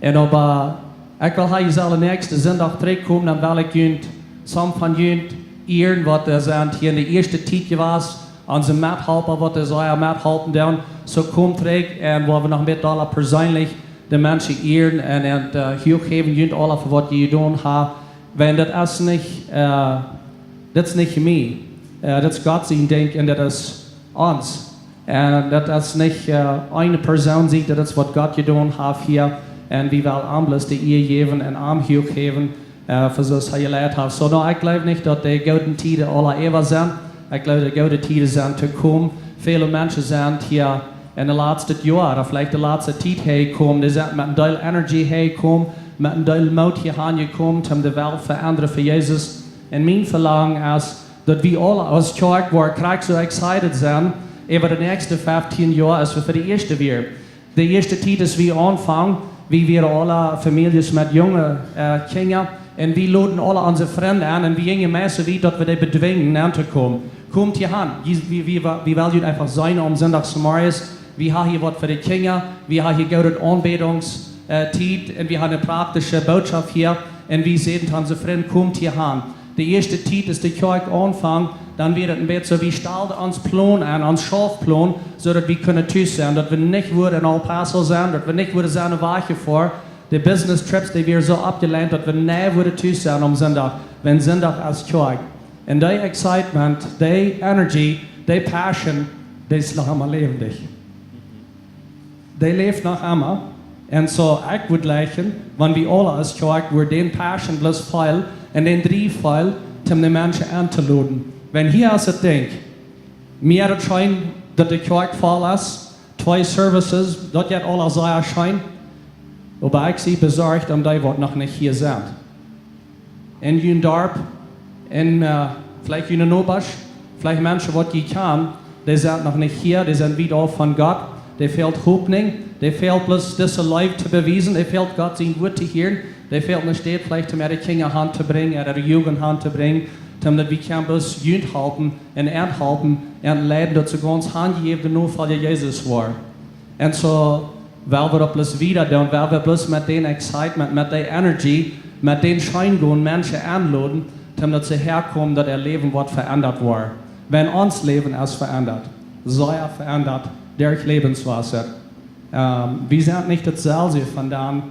Un oba ekj well hia sellen näakjsten Sindach trigjkomen, dan well ekj junt, some von junt, ieren waut doa sent hia en de ieeschte Tiet jewast, onse Methalpa waut doa sea methalpen doonen. Soo komt trigj un woa wie noch met aula perseenlich de Menschen ieren un huach jäwen junt aula fa waut jie jedonen haben. Wan daut es nich, daut es nich mie, daut es Gott sien Dinkj un daut es ons. Un daut es nich eene Persoon sien, daut es waut Gott jedonen haft hia. Un wie wellen am bloos de Ea jäwen un am huach jäwen fa soo aus hee jeleit haft. Soo no, ekj jleew nich daut de goode Tieden aula äwa sent. Ekj jleew de goode Tieden sent to komen. Väle Menschen sent hia en de latste Joa, ooda veleicht de latste Tiet häajekomen, dee sent met een Deel Energie häajekomen, met een Deel Moot hia aunjekomen, om de Welt veendren fa Jesus. Un mien Velangen es daut wie aula aus Kjoakj woaren krakjt soo excited sennen äwa de näakjste feftieen Joa aus wie fa de ieeschte wieren. De ieeschte Tiet aus wie aunfungen, wie wieren aula Famieljes met junge Kjinja, un wie loden aula onse Frind en un wie jinjen meist soo wiet daut wie dee bedwinjen en to komen. Komt hia han, wie well junt eefach seenen aum Sindach zemorjes. Wie haben hia waut fa de Kjinja, wie haben hia goode Aunbädungstiet un wie haben ne praktische Bootschoft hia. Un wie säden to onse Frind: Komt hia han. De ieeschte Tiet aus de Kjoakj aunfunk, dan wia daut een bät soo, wie stalden ons Plon en, ons Schaufplon, soo daut wie kunnen tus sennen, daut wie nich wudden en El Paso sennen, daut wie nich wudden sennen wajch jefoaren. De business trips, dee wieren soo oppjelient daut wie nich wudden tus sennen aum Sindach, wan Sindach es Kjoakj. Un dee excitement, dee energy, dee passion, dee es noch emma läwendich. Dee läft noch emma. Un soo, ekj wudd jleichen, wan wie aula aus Kjoakj wudden dän passion bloos feelen un dän Drief feelen, om de Menschen entoloden. Wan hia es daut Dinkj, mie es daut scheen daut de Kjoakj voll es, twee services, daut jeit aula sea scheen. Oba ekj sie besorcht om dee waut noch nich hia sent. En jun Darp, en veleicht june Nobasch, veleicht Menschen waut jie kjanen, dee sent noch nich hia, dee sent wiet auf von Gott, dee fält Hopninj, dee fält bloos dise Leew to bewiesen, dee fält Gott sien Wuat to hieren, dee fält ne Städ veleicht om äare Kjinja han to brinjen, äare Jugent han to brinjen, om daut wie kjennen bloos junt halpen un an halpen un leiden daut see gaunz hanjejäwne Nofolja Jesus woaren. Un soo, well wie daut bloos wieda doonen, well wie bloos met dän excitement, met dee energy, met dän scheen gonen Menschen enloden, om daut see häakomen, daut äa Läwen woat veendat woaren. Wan ons Läwen es veendat, sea veendat derch Läwenswota. Wie sent nich daut selwje von dan,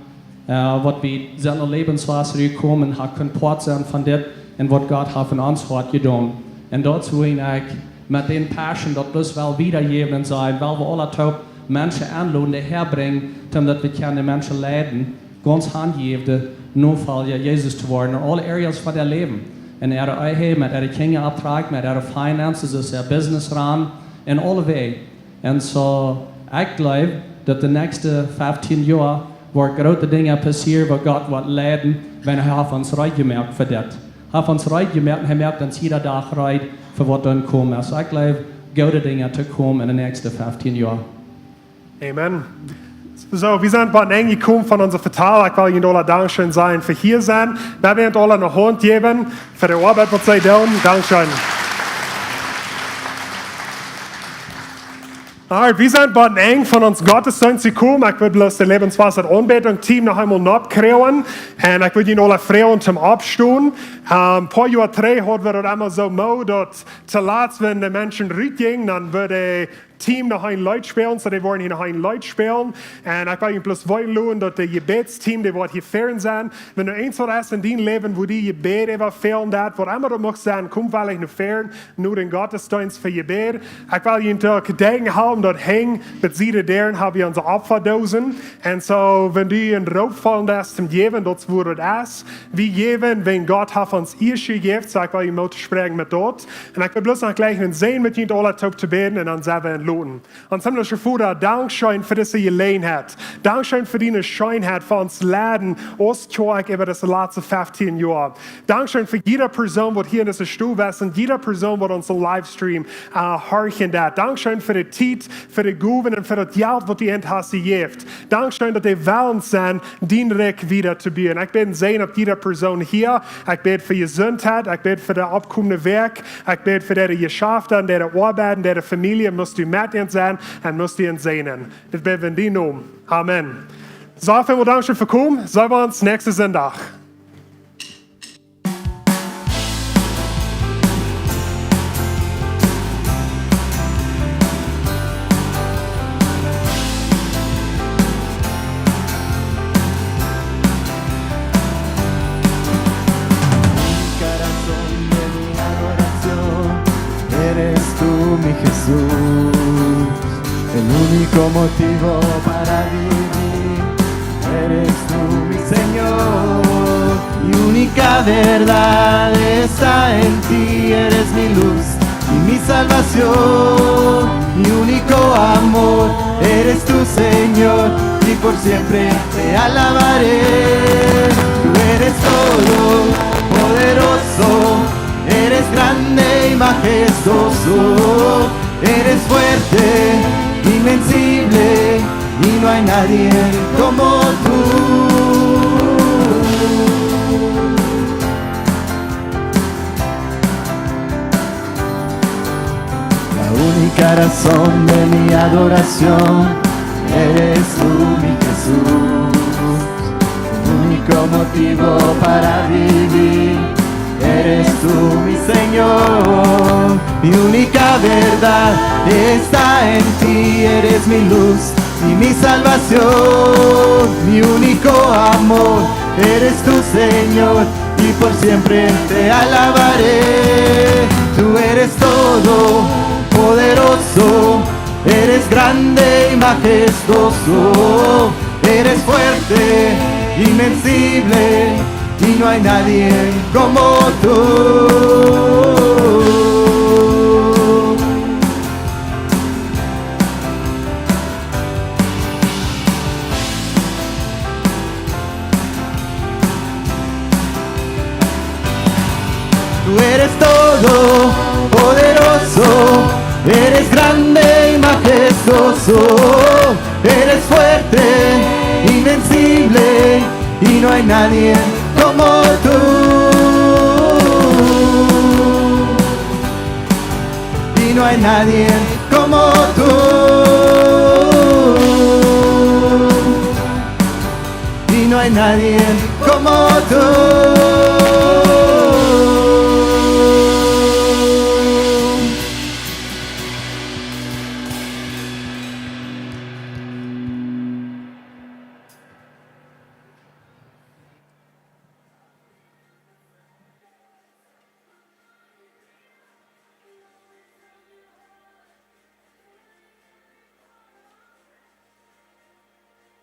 waut wie sent no Läwenswota jekomen, ha kunt Poat sennen von dit un waut Gott haft en ons Hoat jedonen. Un daut es wuarom ekj met dän passion daut bloos well wieda jäwen un sajen, well wie aula toop Menschen enloden, dee häabrinjen, om daut wie kjennen de Menschen leiden, gaunz hanjejäwne Nofolja Jesus to woaren en aule areas von äa Läwen. En äare Ehe, met äare Kjinja opptrakjen, met äare finances, aus äa business ran, en aule Wäaj. Un soo, ekj jleew daut de näakjste feftieen Joa woaren groote Dinja passieren, waut Gott woat leiden, wan hee haft ons reed jemoakt fa dit. Haft ons reed jemoakt un hee moakt ons jieda Dach reed fa waut dan komen es. Soo, ekj jleew, goode Dinja to komen en de näakjste feftieen Joa. Amen. Soo, wie sent bie daut Enj jekomen von onse Vetal. Ekj well junt aula dankscheen sajen fa hia sennen. Wie wellen aula ne Haunt jäwen fa de Oabeit waut see doonen. Dankscheen. Alright, wie sent bie daut Enj von onsen Gottesdeenst jekomen. Ekj well bloos daut Läwenswota Aunbädunk Team noch eemol nopp kjrieen. Un ekj well junt aula froagen toom oppstonen. Een poa Joa trigj haud wie daut emma soo mau daut toolatst, wan de Menschen rutjinjen, dan wudd daut Team noch een Leet spälen, soo dee woaren hia noch een Leet spälen. Un ekj well junt bloos weeten loten daut daut Jebädsteam, dee woat hia väaren sennen. Wan doa eent waut es en dien Läwen, wua die Jebäd äwa fälen deit, waut emma daut mucht sennen, kom veleicht no väaren, no dän Gottesdeenst fa Jebäd. Ekj well junt uk denkjen halpen daut hinjen bie de Däaren hab wie onse Opfadoosen. Un soo, wan du een Roop fälen deist toom jäwen, daut es wua daut es. Wie jäwen, wan Gott haft ons ieescht jejäft, soo ekj well junt Moot toospräakjen met daut. Un ekj well bloos noch jlikj een Säajen met junt aula toop to bäden un dan sent wie en Ons himmlische Voda, dankscheen fa dise Jeläajenheit. Dankscheen fa diene Scheenheit, fa ons Läwen aus Kjoakj äwa dise latste feftieen Joa. Dankscheen fa jieda Persoon, waut hia en dise Stow es, un jieda Persoon, waut onsen Livestream horchen deit. Dankscheen fa de Tiet, fa de Gowen un fa daut Jelt, waut du an hast jejäft. Dankscheen, daut dee wellens sent, dien Rikj wieda to buen. Ekj bäd een Säajen opp jieda Persoon hia. Ekj bäd fa Jesuntheit. Ekj bäd fa de oppkomende Wäakj. Ekj bäd fa de Jeschafta, de Oabeit, de Famielje. Must du met an sennen un must du an säajnen. Dit bäd wie en dien Nomen. Amen. Soo, väl Dank fa daut Komen. Seenen wie ons näakjsten Sindach. Eres tú, mi Jesús, el único motivo para vivir. Eres tú, mi Señor, mi única verdad está en ti. Eres mi luz y mi salvación, mi único amor. Eres tú, Señor, y por siempre te alabaré. Tú eres todopoderoso, eres grande y majestuoso, eres fuerte, invencible, y no hay nadie como tú. La única razón de mi adoración eres tú, mi Jesús. Único motivo para vivir eres tú, mi Señor. Mi única verdad está en ti, eres mi luz y mi salvación. Mi único amor eres tú, Señor, y por siempre te alabaré. Tú eres todopoderoso, eres grande y majestuoso, eres fuerte, invencible, y no hay nadie como tú. Tú eres todopoderoso, eres grande y majestuoso, eres fuerte, invencible, y no hay nadie como tú. Y no hay nadie como tú. Y no hay nadie como tú.